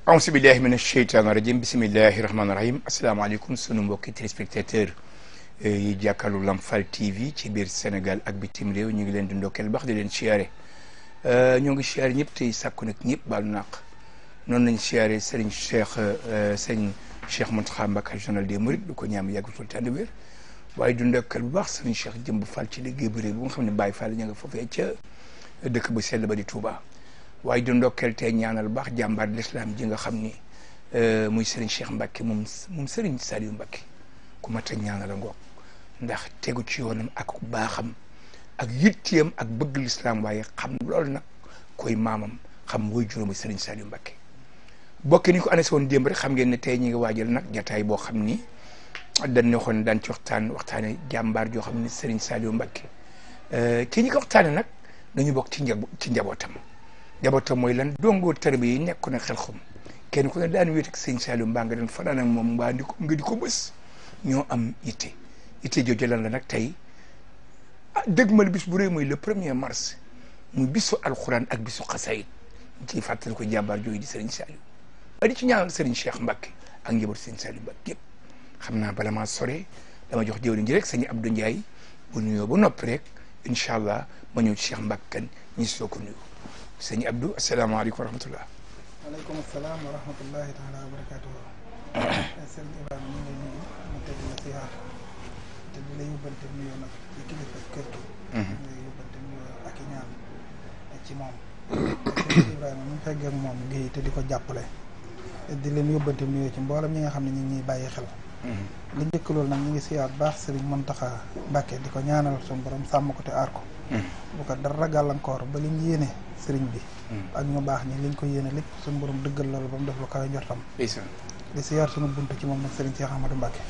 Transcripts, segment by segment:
auzu billahi mina sheytaani rajim bismillahi rahmaani rahim asalaamaaleykum sunu mbokki téléspectateur yi jàkkaarlu Lamp Fall TV ci biir Sénégal ak bitim réew ñu ngi leen di ndokkeel baax di leen siyaare ñoo ngi siyaare ñëpp tey sàkku nag ñëpp baalu naq noonu lañ siyaare Serigne Cheikh Mountakha Mbacké journal des Mourides du ko ñaam yàgg tul tànd wér waaye du ndokkeel bu baax Serigne Cheikh Jëmb Fall ci liggéey bu réy bu nga xam ne Baye Fall ña nga foofee ca dëkk bu sell ba di Touba waaye du ndokkeel tey ñaanal baax jàmbaar l'islam ji nga xam ni muy Serigne Cheikh Mbacké moom Serigne Saliou Mbacké ku mat a ñaanal a ngoog ndax tegu ci yoonam ak baaxam ak yittiyam ak bëgg l'islam waaye xam loolu nag koy maamam xam mooy juróomi Serigne Saliou Mbacké bokk ni ko annoncé woon démb rek xam ngeen ne tey ñi ngi waajal nag jataay boo xam ni dañ ne xoon daan ci waxtaane jàmbaar joo xam ni Serigne Saliou Mbacké ki ñi ko waxtaane nag dañu bokk ci njabootam mooy lan dongoo tarbi yi nekk na xel xum kenn ku ne daan wéet ak sëñ Saliou mbaa nga doon fanaan ak moom mbaa nga di ko bës ñoo am itte jooju lan la nag tey dëgmal bis bu rëy mooy le 1er mars muy bisu alxuraan ak bisu xasayid ñu ciy fàttali ko jàmbaar jooju di Serigne Saliou ba di ci ñaanal Serigne Cheikh Mbacké ak njaboot Serigne Saliou Mbacké yëpp xam naa bala maa sore dama jox jëwriñ ji rek sëñ Abdou Ndiaye bu nuyoo ba noppi rek incha allah ma ñëw ci Cheikh Mbacké kan ñi soo ko nuyu sëñ Abdou asalaamaaleykum wa rahmatullah. waaleykum salaam wa rahmatullahi taala wa barakatuhu. sëñ Ibrahima ñu ngi lay nuyu mu tëdd la siyaar te di la yóbbante nuyoo nag ci kilifa kër gi. di la yóbbante nuyoo ak i ñaan ci moom. sëñ Ibrahima mu feggee ak moom gi te di ko jàppale. di leen yóbbante nuyoo ci mboolem ñi nga xam ne ñu ngi ñuy bàyyi xel. li njëkk loolu nag ñu ngi siyaar baax Serigne Mountakha Mbacké di ko ñaanal suñu borom sàmm ko te aar ko. bu ko dara gàllankoor ba liñ yéene sëriñ bi ak ñu baax ñi liñ ko yéene lépp suñu borom dëggal loolu ba mu def lu kawe njortam di siyaar suñu buntu ci moom nag Serigne Cheikh Ahmadou Mbacké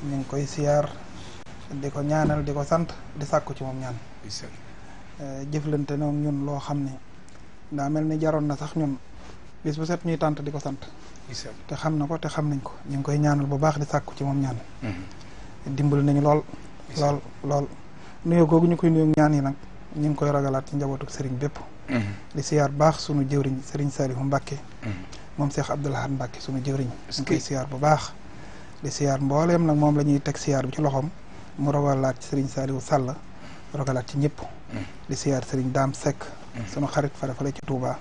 ñu ngi koy siyaar di ko ñaanal di ko sant di sàkku ci moom ñaan jëflante noonu ñun loo xam ne daa mel ni jaroon na sax ñun bis bu set ñuy tànt di ko sant te xam na ko te xam nañ ko ñu ngi koy ñaanal bu baax di sàkku ci moom ñaan dimbali nañu lool nuyoo googu ñu koy nuyoo ñaan yi nag ñu ngi koy ragalaat ci njabootu sëriñ bépp di siyaar baax sunu jëwriñ Serigne Saliou Mbacké moom Cheikh Abdoul Ahad Mbacké sunu jëwriñ ñu koy siyaar bu baax di siyaar mbooleem nag moom la ñuy teg siyaar bi ci loxoom mu rogalaat ci Serigne Saliou Sall rogalaat ci ñëpp di siyaar Serigne Dame Seck sunu xarit fale ci Touba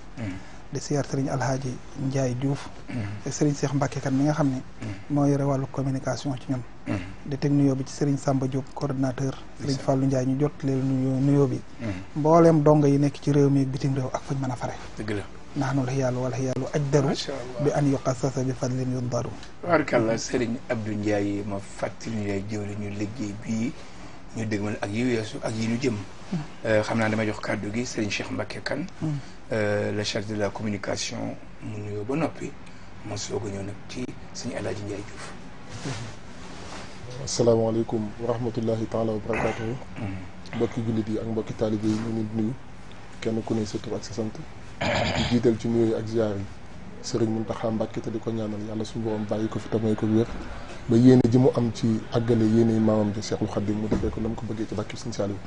di siyaar Serigne Alhaaji Ndiaye Diouf ak Serigne Cheikh Mbacké kan mi nga xam ne moo yore wàllu communication ci ñun di teg nuyoo bi ci Serigne Samba Diop coordonnateur Serigne Fallou Ndiaye ñu jot leen nuyoo bi mbooleem donga yi nekk ci réew mi ak bitim réew ak fuñ mën a fare dëgg la naxnu xiyaalu wala xiyaalu ajdaru bi an yuqassasa bi fadlin yuddaru barakallah Serigne Abdou Ndiaye ma fàttali ñu lay jëwli ñu liggéey bii ñu dégmal ak yi weesu ak yi ñu jëm xam naa damay jox kàddu gi Serigne Cheikh Mbacké Kane le chargé de la communication mu nuyoo ba noppi ma soog a ñëw nag ci Serigne Alhaaji Ndiaye Diouf asalaamaaleykum wa rahmatullahi taala wa barakatuhu mbokki jullit yi ak mbokki taalibe yi ñu ngi nuyu kenn ku ne sa tur ak sa sant di jiital ci nuyoo yi ak ziar yi Serigne Mountakha Mbacké te di ko ñaanal yàlla suñu borom bàyyi ko fi tamay ko wér ba yéene ji mu am ci àggale yéene maamam ji Cheikhul Khadim mu defee ko na mu ko bëggee ci bàkki Serigne Saliou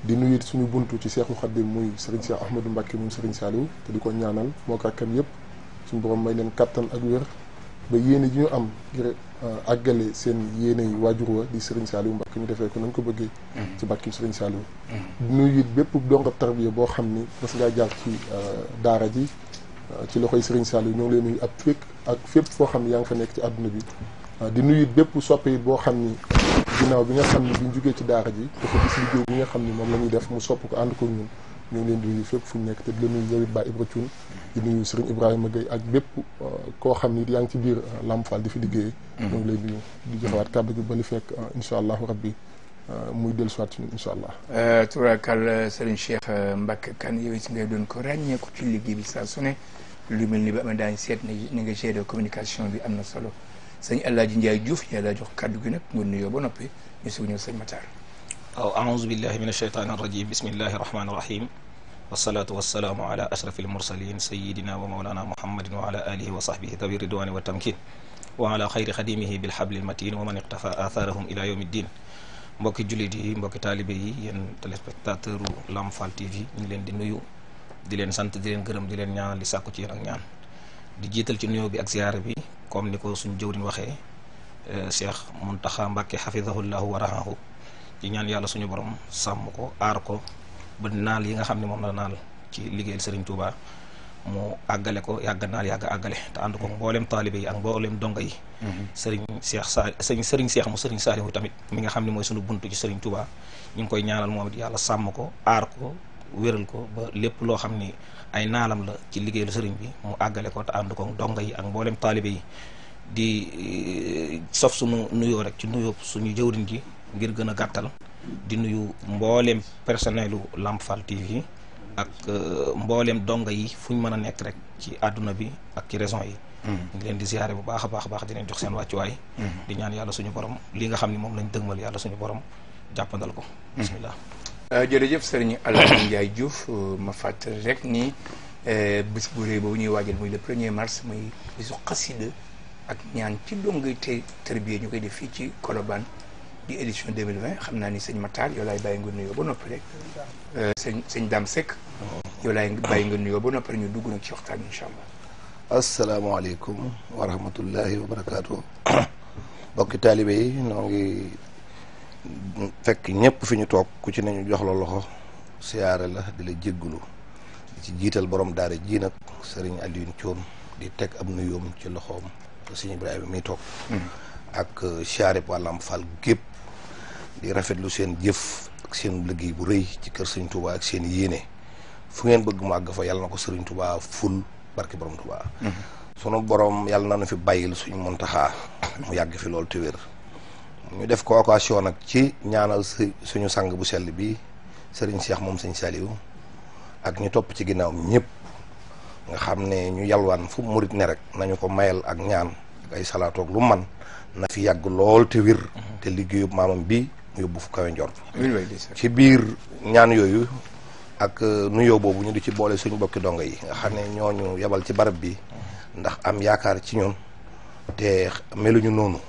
di nuyu suñu buntu ci Cheikhul Khadim muy Serigne Cheikh Ahmadou Mbacké moom Serigne Saliou te di ko ñaanal moo ko rakkam yëpp suñu borom may leen kattan ak wér ba yéene ji ñu am ngir àggale seen yéene yi waajur wa di Serigne Saliou Mbacké ñu defee ko nañ ko bëggee ci bàkkim Serigne Saliou di nuyu it bépp donga tarbiya boo xam ni mas ngaa jaar ci daara ji ci loxoy Serigne Saliou ñoo ngi leen nuyu ak fépp foo xam ne yaa ngi fa nekk ci àdduna bi di nuyu it bépp soppe it boo xam ni ginnaaw bi nga xam ni biñ jógee ci daara ji dafa gis liggéey bi nga xam ni moom la ñuy def mu sopp ko ànd ko ñun ñu ngi leen di nuyu fépp fu ñu nekk te di la nuyu yow it Ba Ibra Thioune di nuyu Serigne Ibrahima Gueye ak bépp koo xam ni yaa ngi ci biir Lamp Fall di fi liggéeyee. ñu ngi lay nuyu di joxewaat kàddu gi ba li fekk incha allahu rabbi muy dellusiwaat ci ñun incha allah. turakal Serigne Cheikh Mbacke Kane yow it ngay doon ko ràññeeku ci liggéey bi saa su ne lu mel ni ba am daañu seet ni nga gérer communication bi am na solo sëñ El Hadj Ndiaye Diouf yàlla jox kàddu gi nag nga nuyoo ba noppi ñu si ñëw sëñ Matar. waaw aouzu billahi min ashaytani arrajim bismillahi rahmani rahim wasalaatu wasalaamu ala ashraf almursalin sayidina wa maulana muhammadin wa ala alihi wa sahbihi tawi ridwani wa tamkin wa ala xayri xadimihi bilhabli almatin wa man iqtafa atharahum ila yawmi ddin mbokki jullit yi mbokki taalibe yi yéen téléspectateur u Lamp Fall TV ñu ngi leen di nuyu di leen sant di leen gërëm di leen ñaanal di sàkku ci yéen ak ñaan di jiital ci nuyoo bi ak ziyaara bi comme ni ko suñ jëwriñ waxee Cheikh Mountakha Mbacké hafidahullahu wa rahahu di ñaan yàlla suñu borom sàmm ko aar ko ba naal yi nga xam ne moom la naal ci liggéeyal Serigne Touba mu àggale ko yàgg naal yàgg àggale te ànd ko mboolem taalibe yi ak mboolem donga yi. Serigne Cheikh mu Serigne Saliou tamit mi nga xam ne mooy suñu buntu ci Serigne Touba ñu ngi koy ñaanal moom it yàlla sàmm ko aar ko wéral ko ba lépp loo xam ni ay naalam la ci liggéeyal Serigne bi mu àggale ko te ànd ko donga yi ak mboolem taalibe yi di sof suñu nuyoo rek ci nuyoo suñu jëwriñ ji. ngir gën a gàttal di nuyu mbooleem personnelu Lamp Fall TV ak mbooleem donga yi fu ñu mën a nekk rek ci àdduna bi ak ci région yi. ngi leen di ziare bu baax a baax di leen jox seen wàccuwaay. di ñaan yàlla suñu borom li nga xam ne moom lañ dëgmal yàlla suñu borom jàppandal ko. bismillah. jërëjëf sëriñ Alaaji Ndiaye Diouf ma fàttali rek ni bés bu rëy boobu ñuy waajal muy le 1er mars muy bisu xasida ak ñaan ci dongay te tërbiye ñu koy def fii ci Colobane. di édition 2020 xam naa ni sëñ Matar yow laay bàyyi nga nuyoo ba noppi rek sëñ Dame Seck yow laay bàyyi nga nuyoo ba noppi rek ñu dugg nag ci waxtaan incha allah. asalaamaaleykum wa rahmatullahi wa barakaatu. mbokki taalibe yi noo ngi fekk ñëpp fi ñu toog ku ci nañu jox la loxo siyaare la di la jéggulu di ci jiital borom daara ji nag Serigne Alioune Thioune di teg am nuyoom ci loxoom sëñ Ibrahima mi toog ak siyaare waa Lamp Fall gépp di rafetlu seen jëf ak seen liggéey bu rëy ci kër Serigne Touba ak seen yéene fu ngeen bëgg mu àgg fa yàlla na ko Serigne Touba ful barki borom Touba. sunu borom yàlla na nu fi bàyyil suñu Muntaxa mu yàgg fi loolu te wér ñu def ko occasion nag ci ñaanal suñu sang bu sell bi Serigne Cheikh moom Serigne Saliou ak ñu topp ci ginnaaw ñëpp nga xam ne ñu yalwaan fu murit ne rek nañu ko mayal ak ñaan ak ay salaatoog lu man na fi yàgg lool te wér te liggéeyub maamam bi mu yóbbu fu kawe njort ci biir ñaan yooyu ak nuyoo boobu ñu di ci boole suñu bokki donga yi nga xam ne ñooñu yebal ci barab bi ndax am yaakaar ci ñun te meluñu noonu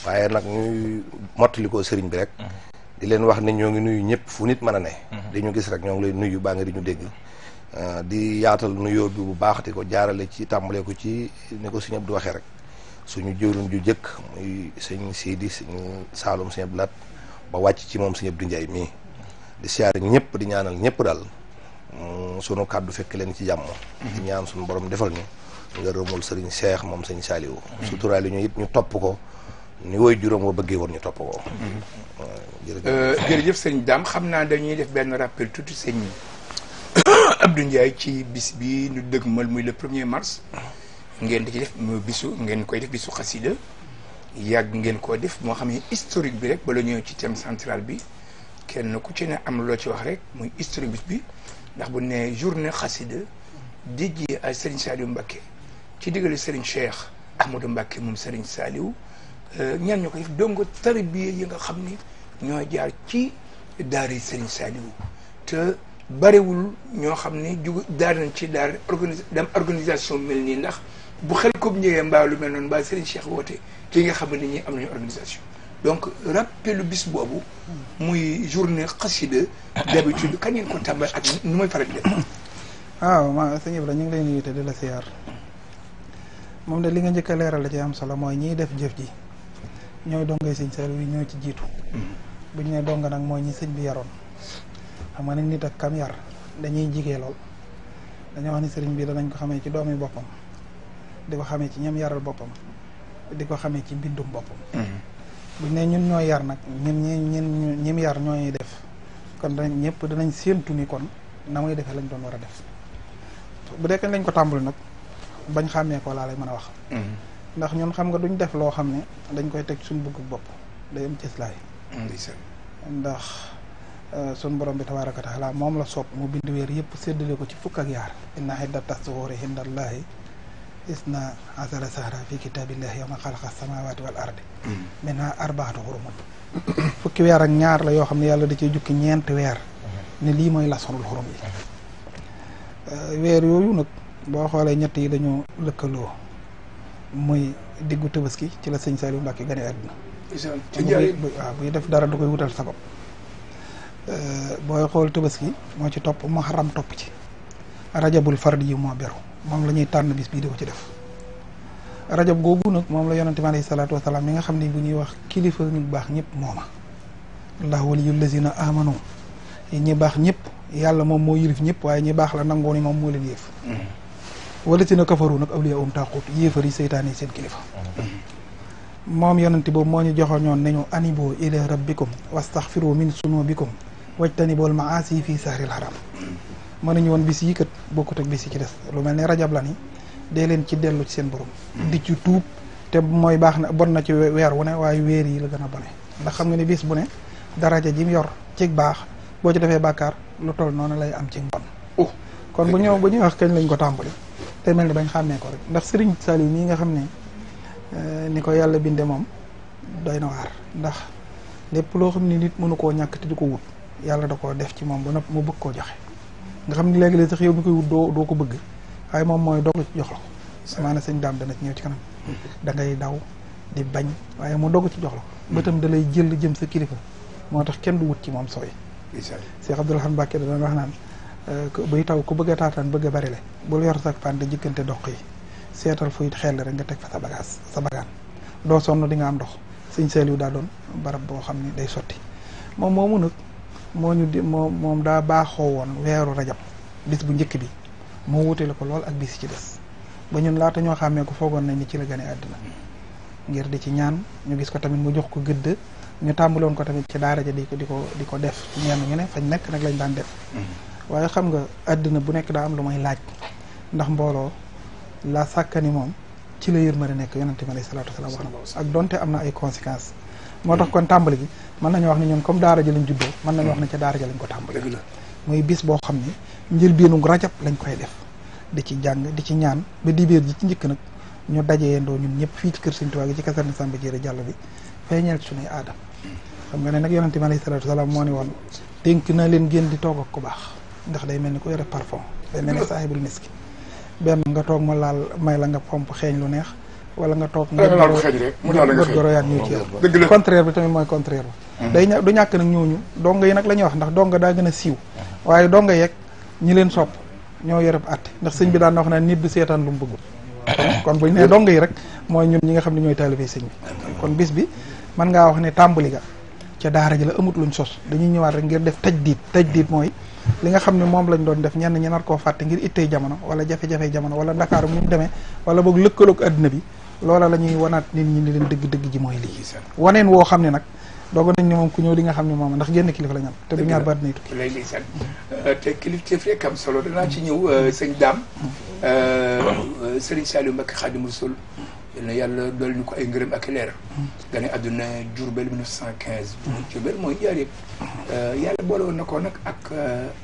waaye nag ñuy mottali ko sëriñ bi rek di leen wax ne ñoo ngi nuyu ñëpp fu nit mën a ne dañu gis rek ñoo ngi lay nuyu baa nga di ñu dégg di yaatal nuyoo bi bu baax di ko jaarale ci tàmbalee ko ci ni ko suñu Abdou waxee rek suñu jëwriñ ju jëkk muy sëñ Sidi sëñ Saalum sëñ Abdou Lat ba wàcc ci moom sëñ Abdou Ndiaye mii di siyaare ñëpp di ñaanal ñëpp daal sunu kàddu fekk leen ci jàmm di ñaan suñu borom defal ñu nga rëmul sëriñ Cheikh moom sëñ Saliou suturaal ñu it ñu topp ko ni woy juróom wa bëggee woon ñu topp ko jërëjëf sëñ Dame xam naa dañuy def benn rappel tuuti sëñ Abdou Ndiaye ci bis bi ñu dëgmal muy le 1er mars ngeen di ci def bisu ngeen koy def bisu xasida yàgg ngeen koo def moo xam ne historique bi rek bala ñëw ci thème central bi kenn ku ci ne am loo ci wax rek muy historique bis bi ndax bu ne journée xasida dédiée à Serigne Saliou Mbacké ci digale Serigne Cheikh Ahmadou Mbacké moom Serigne Saliou ñaan ñoo ko def dongo tarbiya yi nga xam ni ñoo jaar ci daara Serigne Saliou te barewul ñoo xam ne daar nañ ci daara organisation mel nii ndax bu xel ko ñëwee mbaa lu mel noonu mbaa Serigne Cheikh woote ci nga xam ne ñi am nañu organisation donc rappelu bis boobu muy journée xasida d'habitude kañ ngeen ko tàmbal ak nu may faral di def. waaw sëñ Ibra ñu ngi lay nuyu te di la siyaar moom de li nga njëkk a leeral la ci am solo mooy ñiy def jëf ji ñooy dongay sëñ Saliou yi ñoo ci jiitu buñ ne donga nag mooy ñi sëñ bi yaroon xam nga ne nit ak kam yar dañuy jigee lool dañoo wax ni sëriñ bi danañ ko xamee ci doomi boppam di ko xamee ci ñam yaral boppam di ko xamee ci mbindum boppam buñ ne ñun ñooy yar nag ñim yar ñooy def kon dañ ñëpp danañ séentu ni kon na muy defee lañ doon war a def bu dee kañ lañ ko tàmbali nag bañ xàmmee ko laa lay mën a wax ndax ñun xam nga duñ def loo xam ne dañ koy teg suñ bëgg bopp day am cëslaay ndax sun borom bi tabaaraka wa taala moom la sopp mu bind weer yëpp séddale ko ci fukk ak yaar inna iddata suhuuri indallahi isna asara sahra fi kitaabillahi yawma xalaqa samawati wal ardi minha arbaatu xurumun fukki weer ak ñaar la yoo xam ne yàlla da cee jukki ñeenti weer ne lii mooy lasonul xurum yi weer yooyu nag boo xoolee ñett yi dañoo lëkkaloo muy diggu Tabaski ci la sëñ Saliou Mbacke gane àdduna waaw buy def dara da koy wutal sabab booy xool Tabaski moo ci topp Muharram topp ci rajabul fardi yi moo beru moom la ñuy tànn bis bii di ko ci def rajab googu nag moom la yonente bi alayhi salaatu wasalaam mi nga xam ne bu ñuy wax kilifa ñu baax ñëpp mooma allahu waliyul lazina amanu ñi baax ñëpp yàlla moom moo yilif ñëpp waaye ñi baax la nangoo ni moom moo leen yëf wala si na kafaru nag awliya taaxut yéefar yi seytaane yi seen kilifa moom yonente boobu moo ñu joxoñoon nañu aniboo ila rabbikum wastaxfiru min sunubikum wajtanibool maasi fii sahril haram mën nañu woon bis yi kat bokkut ak bis yi ci des lu mel ne rajab la ni dee leen ci dellu ci seen borom di ci tuub te mooy baax na bon na ci weer wu ne waaye weer yi la gën a bone ndax xam nga ne bis bu ne daraja ji mu yor ci baax boo ci defee bàkkaar lu toll noonu lay am ci mbon kon bu ñuy wax kañ lañ ko tàmbali te mel ni bañ xàmmee ko rek ndax Serigne Saliou mii nga xam ne ni ko yàlla binde moom doy na waar ndax lépp loo xam ne nit mënu koo ñàkk te di ko wut yàlla da koo def ci moom ba nopp mu bëgg koo joxe nga xam ne léegi-léeg sax yow mi koy wut doo ko bëgg waaye moom mooy doog ci jox la ko maanaam sëñ daam dana ci ñëw ci kanam da ngay daw di bañ waaye mu doog ci jox la ko bëtam da lay jël jëm sa kilifa moo tax kenn du wut ci moom sooy Cheikh Abdoul Ahad Mbacké da doon wax naan buy taw ku bëgg a taataan bëgg a bari le bul yor sak pan de jëkkante dox yi seetal fuy xel rek nga teg fa sa bagaan doo sonn di nga am ndox sëñ Saliou daa doon barab boo xam ne day sotti moom moomu nag moom daa baaxoo woon weeru rajab bis bu njëkk bi moo wutale ko lool ak bis ci des ba ñun laata ñoo xàmmee ko foogoon nañ ni ci la gane àddina ngir di ci ñaan ñu gis ko tamit mu jox ko gëdd ñu tàmbaloon ko tamit ci daara ja di ko def ñenn ñu ne fañ nekk nag lañ daan def waaye xam nga àddina bu nekk daa am lu may laaj ndax mbooloo la sàkkani moom ci la yërmande nekk yonente bi alayhi salaatu wasalaam wax na ak donte am na ay conséquences moo tax kon tàmbali gi mën nañu wax ne ñun comme daara ja lañ juddoo mën nañu wax ne ca daara ja lañ ko tàmbali muy bis boo xam ne njëlbeenu rajab lañ koy def di ci jàng di ci ñaan ba dibéer ji ci njëkk nag ñu dajeyendoo ñun ñëpp fii ci kër Sëñ Tuubaa gi ci caserne Samba Diéré Diallo bi feeñeel ci suñuy aadam xam nga ne nag yonente bi alayhi salaatu wasalaam moo ni woon dénk na leen ngeen di toog ak ku baax ndax day mel ni ku yore parfum day mel ni saahibul miski benn nga toog ma laal may la nga pomp xeeñ lu neex wala nga toog nga goroyaan ñëw ci yow contraire bi tamit mooy contraire ba day du ñàkk nag ñooñu donga yi nag la ñuy wax ndax donga daa gën a siiw waaye donga yeeg ñi leen sopp ñoo yore atte ndax sëñ bi daan na wax naan nit du seetaan lu mu bëggul kon buñ ne donga yi rek mooy ñun ñi nga xam ne ñooy taalibe sëñ bi kon bis bi mën ngaa wax ne tàmbali ga ca daara ji la amut luñ sos dañuy ñëwaat rek ngir def tajdiid mooy li nga xam ne moom lañ doon def ñenn ñi nar koo fàtte ngir ittey jamono wala jafe-jafe jamono wala Ndakaaru mu demee wala boog lëkkaloog adduna bi loola la ñuy wanaat nit ñi ni leen dëgg-dëgg ji mooy lii waneen woo xam ne nag dooga nañ ne moom ku ñëw li nga xam ne moom ndax génn kilifa la ñu am te du ñaar ba adduna yi tukki lay lisan te kilifteef rek am solo danaa ci ñëw sëñ Dame Serigne Saliou Mbacké Khadimou Rassoul yal na yàlla dool ñu ko ay ngërëm ak leer gane àdduna Diourbel 1915 Diourbel mooy Njaaréem yàlla boole woon na ko nag ak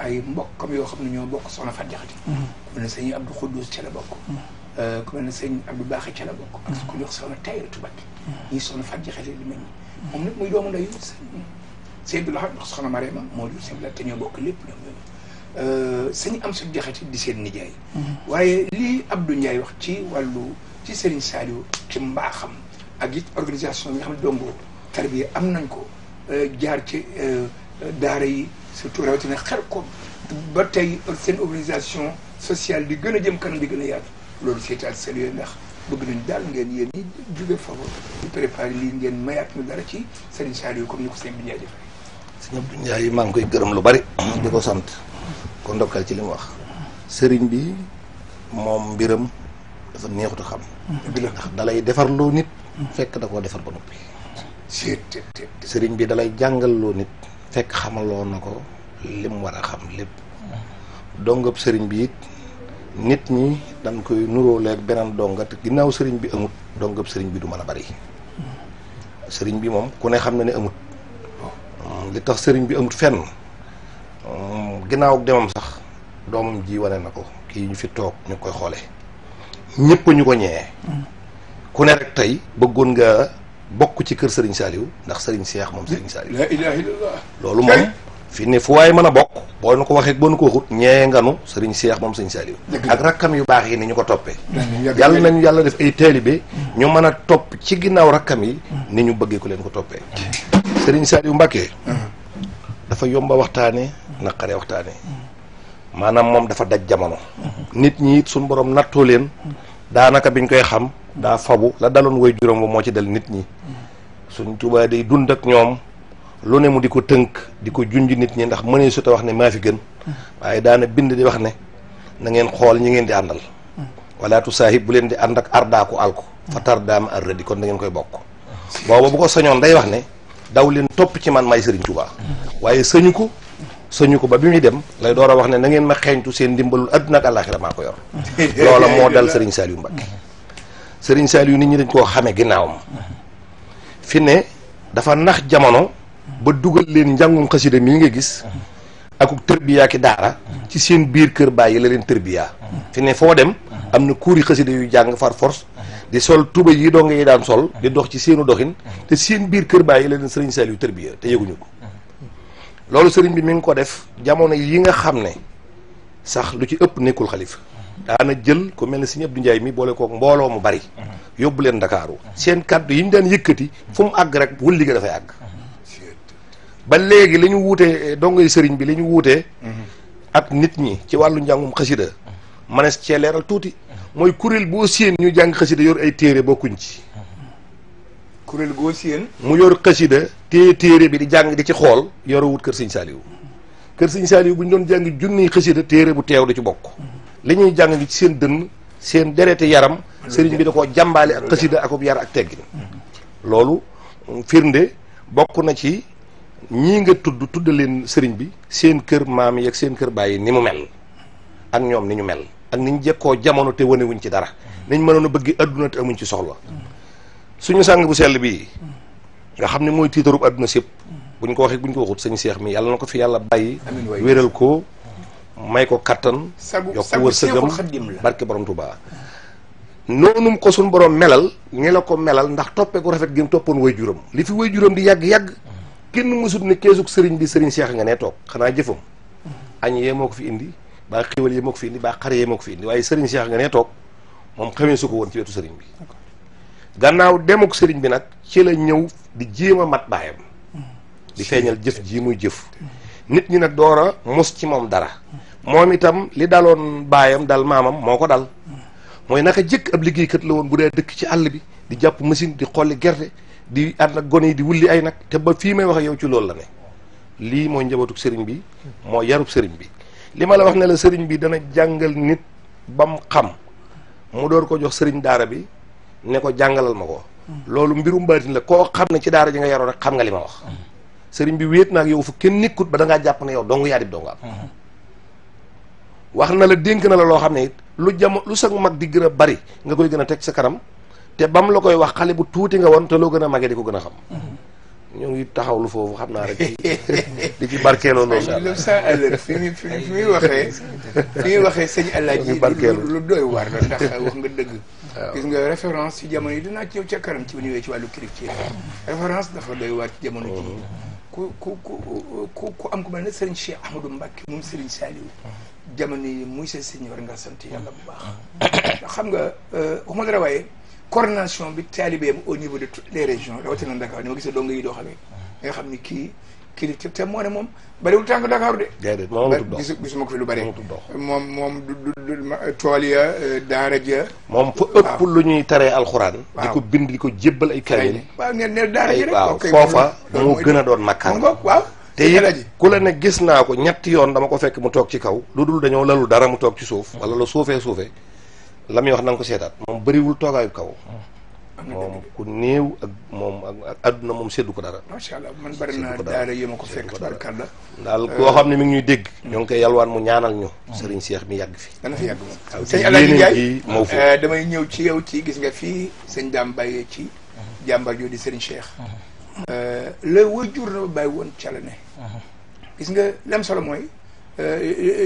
ay mbokkam yoo xam ne ñoo bokk soxna Fat Jaxate ku mel ne sëñ Abdou Khoudous ca la bokk ku mel ne sëñ Abdou Baaxe ca la bokk ak ku ñuy wax soxna Tayratu Mbacké ñii soxna Fat Jaxate li mel ni moom nag muy doomu ndeyu sëñ Abdou Lahad ndax soxna Mariama moo jur sëñ la te ñoo bokk lépp ñoom ñooñu sëñ Amsatu Jaxate di seen nijaay waaye lii Abdou Ndiaye wax ci wàllu ci Serigne Saliou ci mbaaxam ak it organisation bi nga xam ne dongo tarbiya am nañ ko jaar ci daara yi surtout rawatina xel ko ba tey seen organisation sociale di gën a jëm kanam di gën a yaatu loolu seetaal Saliou ndax bëgg nañ daal ngeen yéen ñi jóge foofu di préparé lii ngeen mayaat ñu dara ci Serigne Saliou comme ni ko sëñ bi Ndiaye defee. sëñ Abdou Ndiaye maa ngi koy gërëm lu bari di ko sant ko ndokkal ci li mu wax sëriñ bi moom mbiram dafa neexut a xam ndax dalay defarloo nit fekk da koo defar ba noppi sëriñ bi dalay jàngalloo nit fekk xamaloo na ko lim war a xam lépp dongab sëriñ bi it nit ñi dañ koy nuróoleeg beneen donga te ginnaaw sëriñ bi amut dongab sëriñ bi du mën a bari sëriñ bi moom ku ne xam na ne amut li tax sëriñ bi amut fenn ginnaaw demam sax doomam ji wane na ko kii ñu fi toog ñu koy xoole ñëpp ñu ko ñëwee ku ne rek tey bëggoon nga bokk ci kër sëriñ Saliou ndax sëriñ Cheikh moom sëriñ Saliou la ilaha illallah loolu moom fi ne fu waaye mën a bokk boo nu ko waxee boo nu ko waxut ñee nganu sëriñ Cheikh moom sëriñ Saliou ak rakkam yu baax yi ni ñu ko toppee yàlla nañu yàlla def ay taalibe ñu mën a topp ci ginnaaw rakkam yi ni ñu bëggee ko leen ko toppee sëriñ Saliou Mbacké dafa yomba waxtaane naqare waxtaane maanaam moom dafa daj jamono nit ñi it suñ borom nattoo leen daanaka biñ koy xam daa fabu la daloon way juróom ba moo ci dal nit ñi suñ Tuubaa day dund ak ñoom lu ne mu di ko tënk di ko junj nit ñi ndax mënee su ta wax ne maa fi gën waaye daana bind di wax ne na ngeen xool ñi ngeen di àndal wala tu saahib bu leen di ànd ak ardaaku alko fa tar daama arradi kon da ngeen koy bokk booba bu ko sañoon day wax ne daw leen topp ci man may Sëriñ Tuubaa waaye sañu ko ba bi muy dem lay door a wax ne na ngeen ma xeeñtu seen ndimbalul adduna ak àllaaxira maa ko yor loola moo dal Sëriñ Saliou Mbacké Sëriñ Saliou nit ñi dañ koo xamee ginnaawam fi ne dafa nax jamono ba dugal leen njàngum xasida mii nga gis akuk tërbiyaa ki daara ci seen biir kër bàyyi la leen tërbiyaa fi ne foo dem am na kuuri xasida yu jàng far force di sol tuba yi doo ngay daan sol di dox ci seenu doxin te seen biir kër bàyyi la leen Sëriñ Saliou tërbiyaa te yëguñu ko loolu sëriñ bi mi ngi ko def jamono yi nga xam ne sax lu ci ëpp nekkul xalifa daana jël ku mel ne Sëriñ Abdou Ndiaye mi boole kook mbooloo mu bari yóbbu leen Ndakaaru seen kàddu yi ñu daan yëkkati fu mu àgg rek wulli ga dafay àgg ba léegi li ñu wuutee dongoy sëriñ bi li ñu wuutee ak nit ñi ci wàllu njàngum xasida manees cee leeral tuuti mooy kuréel boo séen ñu jàng xasida yor ay téere bokkuñ ci kuréel goo séen mu yor xasida téere bi di jàng di ci xool yoro wut kër Sëriñ Saliou kër Sëriñ Saliou bu ñu doon jàng junniy xasida téere bu teew da ci bokk li ñuy jàng ngi ci seen dënn seen dereti yaram sëriñ bi da koo jàmbaale ak xasida akub yar ak teggin loolu firnde bokk na ci ñii nga tudd leen sëriñ bi seen kër maam yi ak seen kër bàyyi ni mu mel ak ñoom ni ñu mel ak ni ñu jekkoo jamono te wanewuñ ci dara niñ mënoon a bëgg adduna te amuñ ci soxla suñu sàng bu sell bii nga xam ne mooy tiitarub adduna sépp buñ ko waxee buñ ko waxut sëñ Cheikh mi yàlla na ko fi yàlla bàyyi wéral ko may ko kattan yokk wërsëgam barke borom Tuubaa noonum ko suñ borom melal ñi la ko melal ndax toppee ko rafet gi mu toppoon way juram li fi way juram di yàgg-yàgg kenn mësut ne keesug sëriñ bi Sëriñ Cheikh nga ne toog xanaa jëfam añ yee moo ko fi indi baa xéwal yee moo ko fi indi baa xar yee moo ko fi indi waaye Sëriñ Cheikh nga ne toog moom xamee su ko woon ci wetu sëriñ bi gannaaw demuk sëriñ bi nag ci la ñëw di jéem a mat baayam di feeñal jëf ji muy jëf nit ñi nag door a mos ci moom dara moom itam li daloon baayam dal maamam moo ko dal mooy naka jëkk ab liggéeykat la woon bu dee dëkk ci àll bi di jàpp machine di xolli gerte di ànd ak gone yi di wulli ay nag te ba fii may wax yow ci loolu la ne lii mooy njabootuk sëriñ bi moo yarub sëriñ bi li ma la wax ne la sëriñ bi dana jàngal nit ba mu xam mu door ko jox sëriñ daara bi ne ko jàngalal ma ko loolu mbirum baatin la koo xam ne ci daara ji nga yaroo rek xam nga li ma wax sëriñ bi wéet naag yow fu kenn nekkut ba da ngaa jàpp ne yow dong yaa di dongaam wax na la dénk na la loo xam ne it lu sag mag di gën a bari nga koy gën a teg sa kanam te bam la koy wax xale bu tuuti nga woon te loo gën a magee di ko gën a xam ñoo ngi taxawlu foofu xam naa rek di ci barkeeloo loolu incha allah fi muy waxee sëñ Alaaji lu doy waar la ndax wax nga dëgg. gis nga référence ci jamono yi dinaa ci yow ca kanam ci bu ñëwee ci wàllu kilifteef référence dafa doy waar ci jamono ji ku am ku mel ne Serigne Cheikh Ahmadou Mbacké moom Serigne Saliou jamono yi muy sa sëñ war nga sant yàlla bu baax ndax xam nga waxuma dara waaye coordination bi taalibeem au niveau de toutes les régions rawatina Dakar ni ma gisee donga yi doo xamee nga xam ni kii kilifteef te moo ne moom bariwul tànk Dakar de. déedéet moom gisuma ko fi lu bari. moom du tool ya daara ja. moom fa ëpp lu ñuy taree alxuraan. di ko bind di ko jébbal ay kaamil. waaw nee daara ji rek. waaw foofa moo gën a doon makkaan. waaw te it ku la ne gis naa ko ñetti yoon dama ko fekk mu toog ci kaw. lu dul dañoo lalul dara mu toog ci suuf. wala lu suufee la muy wax na nga ko seetaat. moom bëriwul toogaayu kaw. moom ku néew ak moom ak àdduna moom séddu ko dara. macha allah man bari na daara yéema ko fekk tubarkalla daal koo xam ne mi ngi ñuy dégg. ñoo ngi koy yalwaan mu ñaanal ñu. Serigne Cheikh mi yàgg fi. dana fi yàgg moom. waaw sëñ Alaaji Ndiaye moo fi. damay ñëw ci yow ci gis nga fii sëñ Dame bàyyee ci jàmbar jooju di Serigne Cheikh. la waajur na bàyyi woon ca la ne. gis nga lam solo mooy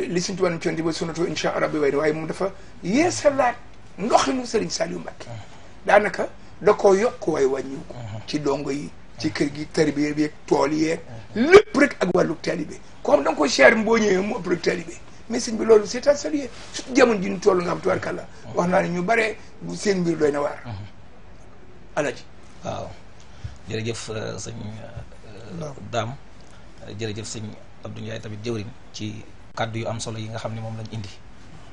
li suñ tubaab ci ba sunnatu insha rabbi waaye moom dafa yeesalaat ndoxinu Serigne Saliou Mbacké. daanaka da koo yokk waaye wàññiw ko ci dongo yi ci kër gi tarbiya bi ak tool yeeg lépp rek ak wàllu taalibe comme da nga koy siyaar boo ñëwee mu ëpp rek taalibe mais sëñ bi loolu c'est à saluer surtout jamono ji ñu toll nga xam tubaarkàlla wax naa ne ñu bare bu seen mbir doy na waar alaji waaw jërëjëf sëñ Dame jërëjëf sëñ Abdou Ndiaye tamit jëwriñ ci kàddu yu am solo yi nga xam ne moom lañ indi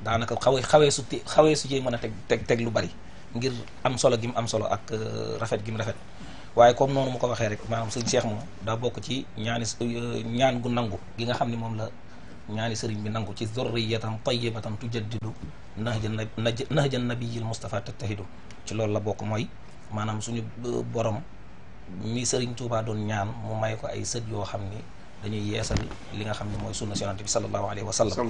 daanaka xawee su ci mën a teg lu bari ngir am solo gi mu am solo ak rafet gi mu rafet waaye comme noonu mu ko waxee rek maanaam sëñ Cheikh moom daa bokk ci ñaan gu nangu gi nga xam ne moom la ñaani sëriñ bi nangu ci zurriyatan tayyibatan tujaddidu nahjan nabiyil Mustafa tattahidu ci loolu la bokk mooy maanaam suñu borom mi sëriñ Tuubaa doon ñaan mu may ko ay sët yoo xam ni dañuy yeesal li nga xam ne mooy sunna yonent bi sallallahu alayhi wa sallam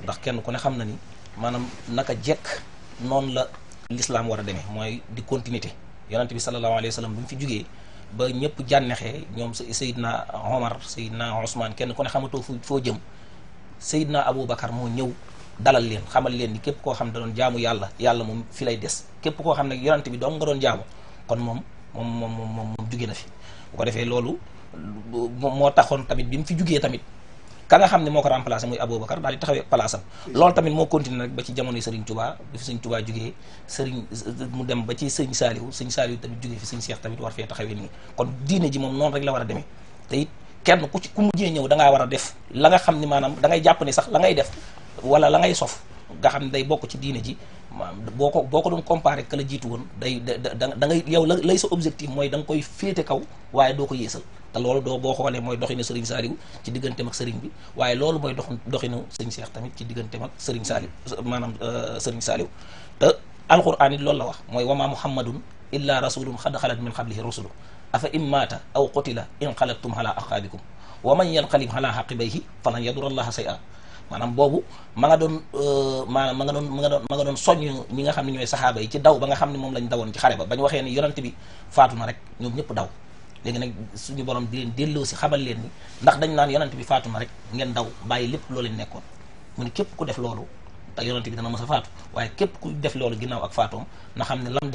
ndax kenn ku ne xam na ni maanaam naka jekk noonu la l'islam war a demee mooy di continuité yonent bi sallallahu alayhi wa sallam bu mu fi jugee ba ñëpp jànnexee ñoom Seydina Omar Seydina Ousmane kenn ku ne xamatoo foo jëm Seydina Aboubacar moo ñëw dalal leen xamal leen ni képp koo xam ne da doon jaamu yàlla moom fi lay des képp koo xam ne yonent bi dong nga doon jaamu kon moom jugee na fi bu ko defee loolu moo taxoon tamit bi mu fi jugee tamit ka nga xam ne moo ko remplacé muy Aboubacar daal di taxawee place am loolu tamit moo continué rek ba ci jamono yi Serigne Touba bi fi Serigne Touba jugee mu dem ba ci Serigne Saliou tamit jugee fi Serigne Cheikh tamit war fee taxawee nii kon diine ji moom noonu rek la war a demee te it kenn ku mujjee ñëw da ngaa war a def la nga xam ne maanaam da ngay jàpp ni sax la ngay def wala la ngay sof nga xam ne day bokk ci diine ji boo ko doon comparé ka la jiitu woon da ngay yow lay sa objectif mooy da nga koy féete kaw waaye doo ko yéesal te loolu boo xoolee mooy doxinu Serigne Saliou ci digganteem ak Serigne bi waaye loolu mooy doxinu Serigne Cheikh tamit ci digganteem ak Serigne Saliou maanaam Serigne Saliou te alquran it loolu la wax mooy wama muhammadun illa rasulun xad xalat min qablihi rusulu afa in maata aw qutila inqalabtum ala aqaabikum wa man yanqalib ala aqibayhi falan yadurra allaha shay'a maanaam boobu ma nga doon soññ ñi nga xam ne ñooy saxaaba yi ci daw ba nga xam ne moom lañ dawoon ci xare ba bañ waxee ni yonent bi faatu na rek ñoom ñëpp daw léegi nag suñu borom di leen delloo si xamal leen ni ndax dañ naan yonent bi faatu na rek ngeen daw bàyyi lépp loo leen nekkoon mu ni képp ku def loolu te yonent bi dana mës a faatu waaye képp ku def loolu ginnaaw ak faatoom na xam ne lam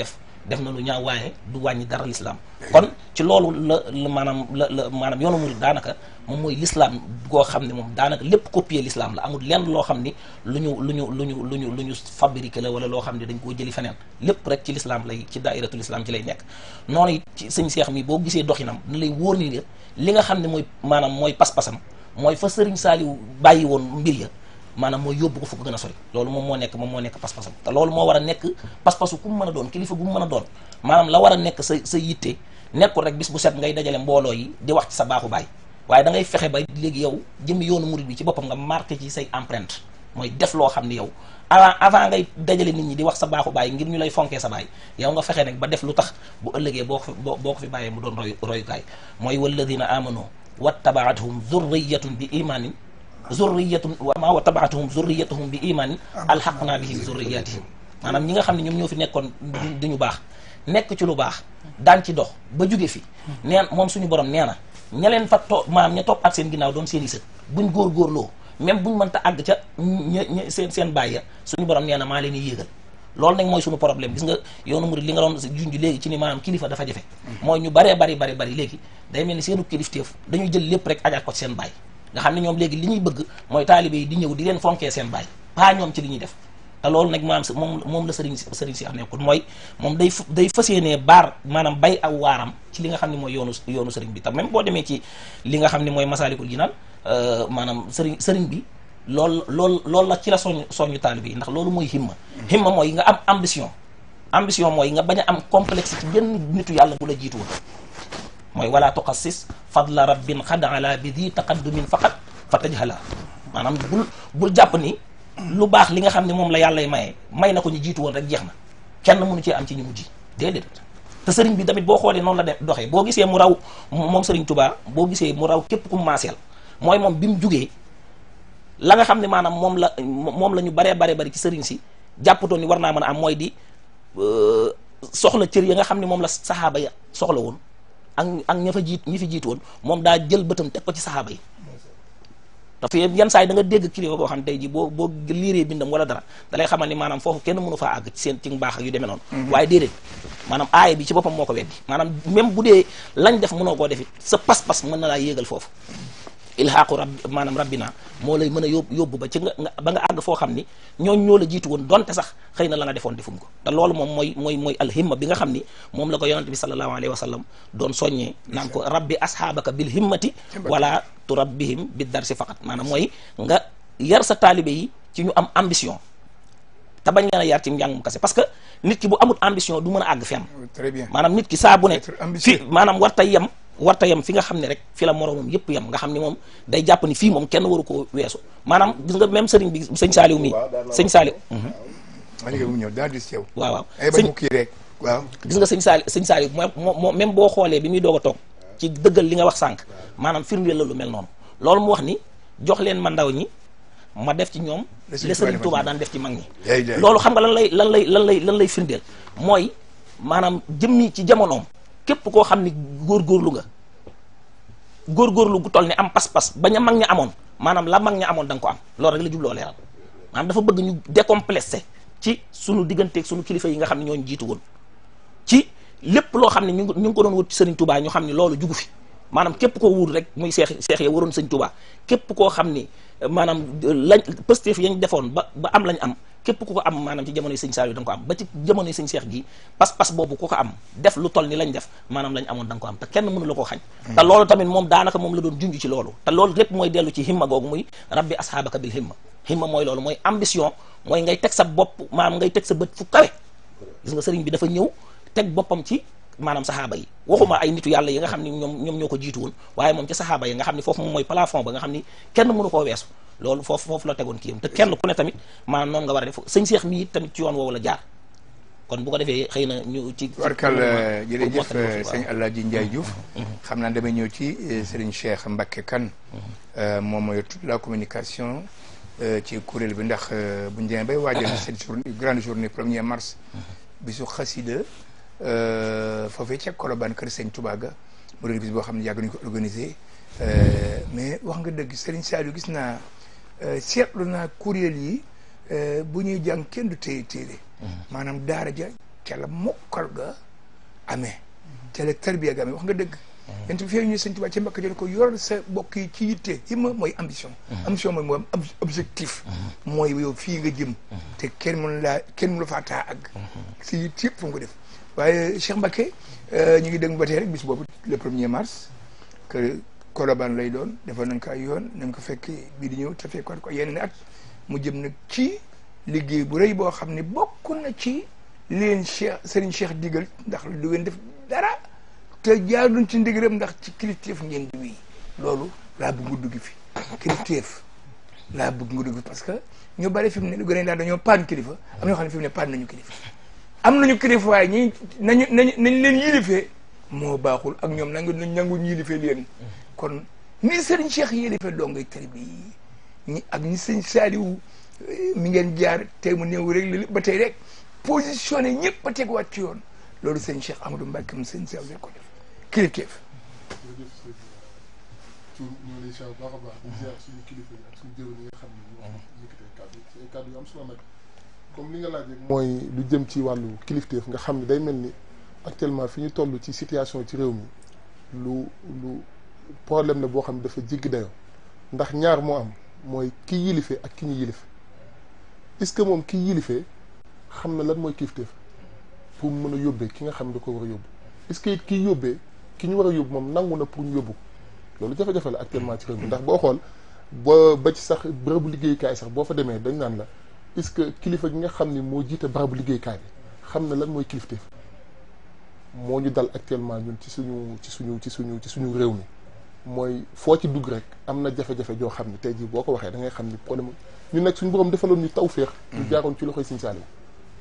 def na lu ñaaw waaye du wàññi dara l'islam kon ci loolu la maanaam yoonu murid daanaka moom mooy l'islam goo xam ne moom daanaka lépp copier l'islam la amul lenn loo xam ni lu ñu fabriqué la wala loo xam ne dañ koo jëli feneen lépp rek ci l'islam lay ci dairatul islam ci lay nekk noonu it ci sëñ Cheikh mi boo gisee doxinam ni lay wóor ni li nga xam ne mooy pas-pasam mooy fa Serigne Saliou bàyyi woon mbir ya maanaam mooy yóbbu ko fu ko gën a sori loolu moom moo nekk pas-pasam te loolu moo war a nekk pas-pasu ku mu mën a doon kilifa gu mu mën a doon maanaam la war a nekk sa yitte nekkul rek bis bu set ngay dajale mbooloo yi di wax ci sa baaxu baay waaye da ngay fexe ba léegi yow jëmmi yoonu murid bi ci boppam nga marqué ci say empreinte mooy def loo xam ne yow avant ngay dajale nit ñi di wax sa baaxu baay ngir ñu lay fonkee sa baay yow nga fexe nag ba def lu tax bu ëllëgee boo ko fi bàyyee mu doon royukaay mooy walladina amanu wattabaatuhum zurriyatun bi imanin wa tabaatuhum zurriyatuhum bi imanin alxaqna bihim zurriyatihim maanaam ñi nga xam ne ñoom ñoo fi nekkoon di ñu baax nekk ci lu baax daan ci dox ba jóge fi neen moom suñu borom nee na ña leen fa maanaam ña topp ak seen ginnaaw doon seen i sët buñ góorgóorloo même buñ mënta àgg ca seen bàyyi ya suñu borom nee na maa leen di yéegal loolu nag mooy suñu problème gis nga yoonu murid li nga doon junj léegi ci ni maanaam kilifa dafa jafe mooy ñu bari léegi day mel ni seenu kilifteef dañuy jël lépp rek ajaat ko ci seen bàyyi nga xam ne ñoom léegi li ñuy bëgg mooy taalibe yi di ñëw di leen fonkee seen baay pas ñoom ci li ñuy def te loolu nag moom la sëriñ Cheikh nekkul mooy moom day fas yéenee maanaam bay aw waaram ci li nga xam ne mooy yoonu sëriñ bi tam même boo demee ci li nga xam ne mooy Masaalikul Jinaan maanaam sëriñ bi loolu la ci la soñu taalibe yi ndax loolu mooy himma mooy nga am ambition mooy nga bañ a am complexe ci benn nitu yàlla bu la jiitu woon mooy wala tuxassis fadla rabbin xad ala bi di taqaddumin faqat fa tajhala maanaam bul jàpp ni lu baax li nga xam ne moom la yàllay may na ko ñu jiitu woon rek jeex na kenn mënu cee am ci ñu mujj déedéet te sëriñ bi tamit boo xoolee noonu la def doxee boo gisee mu raw moom sëriñ Touba boo gisee mu raw képp ku mu maaseel mooy moom bi mu jugee la nga xam ne maanaam moom la ñu baree bari ci sëriñ si jàppatoon ni war naa mën a am mooy di soxla cër ya nga xam ne moom la saxaaba ya soxla woon ak ñi fi jiit woon moom daa jël bëtam teg ko ci saxaaba yi te fi yenn saa yi da nga dégg kilifa boo xam ne tey ji boo liiree bindam wala dara da lay xamal ni maanaam foofu kenn mënu faa àgg ci seen ci mbaax ak yu demee noonu waaye déedéet maanaam aaya bi ci boppam moo ko weddi maanaam même bu dee lañ def mënoo koo defit sa pas-pas mën na laa yéegal foofu ilhaaqu rabbina moo lay mën a yóbbu ba ci ba nga àgg foo xam ni ñooñ ñoo la jiitu woon donte sax xëy na la nga defoon defum ko te loolu moom mooy alhimma bi nga xam ni moom la ko yonante bi sallallahu alayhi wa sallam doon soññee naan ko rabbi ashaabaka bil himmati wala turabbihim bi darsi faqat maanaam mooy nga yar sa taalibe yi ci ñu am ambition te bañ leen a yar ci njàngum kase parce que nit ki bu amul ambition du mën a àgg fenn très bien maanaam nit ki saa bu ne fi maanaam warta yem fi nga xam ne rek fi la moroomam yëpp yem nga xam ne moom day jàpp ni fii moom kenn waru koo weesu maanaam gis nga même sëriñ bi sëñ Saaliw mi sëñ Saaliw mu ñëw daal di sew waaw mu kii rek waaw gis nga sëñ Saaliw moo même boo xoolee bi muy doog a toog ci dëggal li nga wax sànq maanaam firndeel la lu mel noonu loolu mu wax ni jox leen ma ndaw ñi ma def ci ñoom la sëriñ Tuubaa daan def ci mag ñi loolu xam nga lan lay firndeel mooy maanaam jëmmi ci jamonoom képp koo xam ni góorgóorlu gu toll ni am pas-pas bañ a mag ña amoon maanaam la mag ña amoon da nga ko am loolu rek la jubloo leeral maanaam dafa bëgg ñu décomplexé ci sunu digganteeg sunu kilifa yi nga xam ne ñooñu jiitu woon ci lépp loo xam ne ñu ngi ko doon wut ci Sëriñ Tuubaa ñu xam ne loolu jugu fi maanaam képp koo wut rek muy seex ya waroon Sëriñ Tuubaa képp koo xam ni maanaam lañ pëstéef yañ defoon ba am lañ am képp ku ko am maanaam ci jamonoy sëñ Saliou da nga ko am ba ci jamonoy sëñ Cheikh gi pas-pas boobu ku ko am def lu toll ni lañ def maanaam lañ amoon da nga ko am te kenn mënu la koo xañ te loolu tamit moom daanaka moom la doon junj ci loolu te loolu lépp mooy dellu ci himma googu muy rabbi ashaabaka bil himma mooy loolu mooy ambition mooy ngay teg sa bopp maanaam ngay teg sa bët fu kawe gis nga sëriñ bi dafa ñëw teg boppam ci maanaam saxaaba yi waxuma ay nitu yàlla yi nga xam ni ñoom ñoo ko jiitu woon waaye moom ci saxaaba yi nga xam ni foofu moom mooy plafond ba nga xam ni kenn mënu koo weesu loolu foofu la tegoon kii yam te kenn ku ne tamit maanaam noonu nga war a def sëñ Seex mi tamit ci yoon woowu la jaar kon bu ko defee xëy na ñu ci warkal jërëjëf sëñ Alaaji Njaay Diouf xam naa damay ñëw ci sëriñ Cheikh Mbacké Kane moom mooy toute la communication ci kuréel bi ndax bu ñu demee bay waajal cette journée grande journée 1er mars bisu xasida foofee ca Colobane kër sëñ Touba ga mu doon bis boo xam ne yàgg nañu ko organisé mais wax nga dëgg Serigne Saliou gis naa seetlu naa kuréel yi bu ñuy jàng kenn du téye téere maanaam daara ja ca la mokkal ga amee ca la tarbiya ga amee wax nga dëgg yent bi fee ñu sëñ Touba ca Mbàkke jël ko yor sa bokk yi ci yitte himma mooy ambition ambition mooy mooy objectif mooy yow fii nga jëm te kenn mënu la faa taa àgg si yitte yëpp fu nga ko def waaye Cheikh Mbacké ñu ngi dégg ba tey rek bis boobu le 1er mars que Colobane lay doon defoon nañ ko ay yoon nañ ko fekk bii di ñëw te fekkoon ko yeneen at mu jëm nag ci liggéey bu rëy boo xam ne bokk na ci leen Serigne Cheikh digal ndax du ngeen def dara te jaaruñ ci ndigalam ndax ci kilifteef ngeen di wii loolu laa bëgg nga dugg fi kilifteef laa bëgg nga dugg fi parce que ñu bari fi mu ne lu gën a daal dañoo paan kilifa am ñoo xam ne fi mu ne paan nañu kilifa am nañu kilifa waaye ñi nañ leen yilifee moo baaxul ak ñoom nangu yilifee leen kon ni sëriñ Cheikh yilifee dongay tari bi ñi ak ñi sëñ Saliou mi ngeen jaar tey mu néew rek ba tey rek positionné ñëpp ba teguwaat ci yoon loolu sëñ Cheikh Amadou Mbacké mu sëñ Saliou rek ko def kilifteef ñu ngi lay ziar bu baax a baax di ziar suñu kilifa yi ak suñu jëwriñ yi nga xam ne ñoo yëkkatee kàddu ci ay kàddu yu am solo nag comme li nga laaj rek mooy lu jëm ci wàllu kilifteef nga xam ne day mel ni actuellement fi ñu toll ci situation ci réew mi lu problème la boo xam ne dafa jéggi dayoo ndax ñaar moo am mooy ki yilife ak ki ñu yilife est-ce que moom ki yilifee xam na lan mooy kilifteef pour mën a yóbbee ki nga xam ne da ko war a yóbbu est-ce que it kiy yóbbee ki ñu war a yóbbu moom nangu na pour ñu yóbbu loolu jafe-jafe la actuellement ci réew mi ndax boo xool ba ci sax bërëbu liggéeykaay sax boo fa demee dañ naan la est-ce que kilifa gi nga xam ni moo jiite barabu liggéeykaay bi xam na lan mooy kilifteef moo ñu dal actuellement ñun ci suñu réew mi mooy foo ci dugg rek am na jafe-jafe joo xam ne tey jii boo ko waxee da ngay xam ni problème ñun nag suñu borom defaloon ñu tawféex ñu jaaroon ci loxoy Sëñ Saliou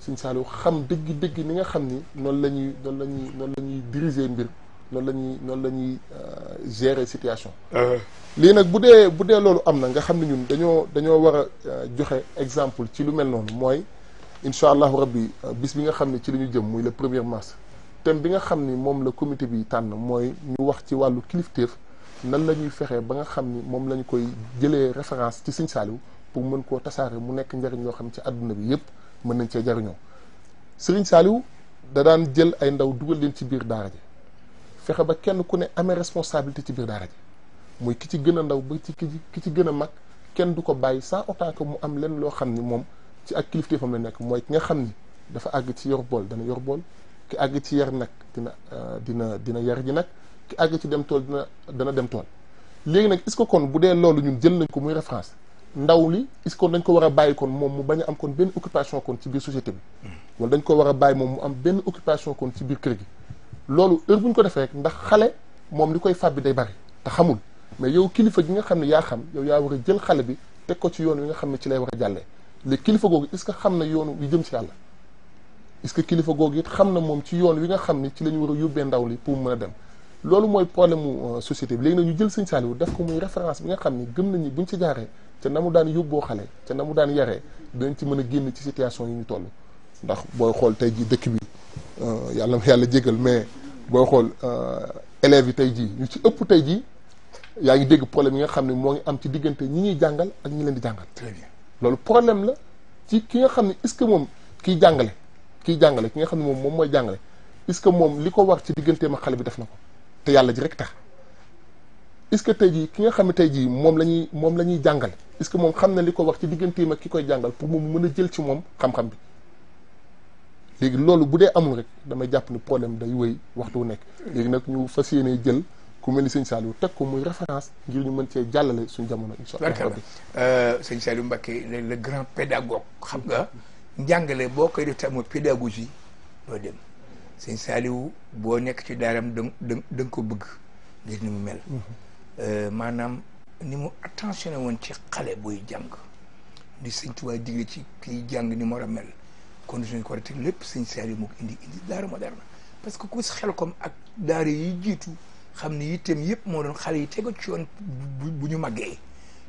Sëñ Saliou xam dëgg ni nga xam ni noonu la ñuy diriger mbir noonu la ñuy gérer situation. lii nag bu dee loolu am na nga xam ne ñun dañoo war a joxe exemple ci lu mel noonu mooy incha allahu rabbi bis bi nga xam ne ci la ñu jëm muy le 1er mars thème bi nga xam ni moom la comité bi tànn mooy ñu wax ci wàllu kilifteef nan la ñuy fexee ba nga xam ni moom la ñu koy jëlee référence ci Sëñ Saliou pour mën koo tasaare mu nekk njëriñ loo xam ci àdduna bi yëpp mën nañ cee jariñoo. Sëriñ Saliou da daan jël ay ndaw dugal leen ci biir daara ji fexe ba kenn ku ne amee responsabilité ci biir daara ji muy ki ci gën a ndaw ba ci ki ci gën a mag kenn du ko bàyyi sans autant que mu am leen loo xam ni moom ci ak kilifteefam la nekk mooy ki nga xam ni dafa àgg ci yor bool dana yor bool ki àgg ci yar nag dina yar ji nag ki àgg ci dem tool dana dem tool. léegi nag est-ce que kon bu dee loolu ñun jël nañ ko muy référence ndaw li est-ce que dañ ko war a bàyyi kon moom mu bañ a am kon benn occupation kon ci biir société bi wala dañ ko war a bàyyi moom mu am benn occupation kon ci biir kër gi. loolu heure bu ñu ko defee rek ndax xale moom li koy fàbbi day bari te xamul mais yow kilifa gi nga xam ne yaa xam yow yaa war a jël xale bi teg ko ci yoon wi nga xam ne ci lay war a jàllee léegi kilifa googu est-ce que xam na yoonu wi jëm ci yàlla est-ce que kilifa googu it xam na moom ci yoon wi nga xam ne ci la ñu war a yóbbee ndaw li pour mën a dem. loolu mooy problème mu société bi léegi nag ñu jël Sëñ Saliou def ko muy référence bi nga xam ni gëm nañu buñ ci jaaree te na mu daan yóbboo xale te na mu daan yaree dañ ci mën a génn ci situation yi ñu toll ndax booy xool tey jii dëkk bi yàlla jégal mais booy xool élèves yi tey jii ñu ci ëpp tey jii yaa ngi dégg problème yi nga xam ne moo ngi am ci diggante ñi ñuy jàngal ak ñi leen di jàngal. Très bien loolu problème la ci ki nga xam ne est-ce que moom kiy jàngale ki nga xam ne moom mooy jàngale est-ce que moom li ko war ci digganteem ak xale bi def na ko te yàlla ji rek tax est-ce que tey jii ki nga xam ne tey jii moom la ñuy jàngale est-ce que moom xam na li ko wax ci digganteem ak ki koy jàngal pour moom mën a jël ci moom xam-xam bi. léegi loolu bu dee amul rek damay jàpp ni problème day wéy waxtu wu nekk léegi nag ñu fas yéene jël ku mel ni Sëñ Saliou teg ko muy référence ngir ñu mën cee jàllale suñu jamono incha allah. Sëñ Saliou Mbacké le grand pédagogue xam nga njàngale boo koy def te amoo pédagogie doo dem Sëñ Saliou boo nekk ci daaram da nga ko bëgg ngir ni mu mel. maanaam ni mu attentionné woon ci xale buy jàng di Sëñ Tuubaa digle ci kiy jàng ni mu war a mel. condition yi ko war a teg lépp Sëñ Saliou moo ko indi daara moderne parce que ku si xel comme ak daara yi jiitu xam ne itam yëpp moo doon xale yi tegu ci yoon bu ñu màggee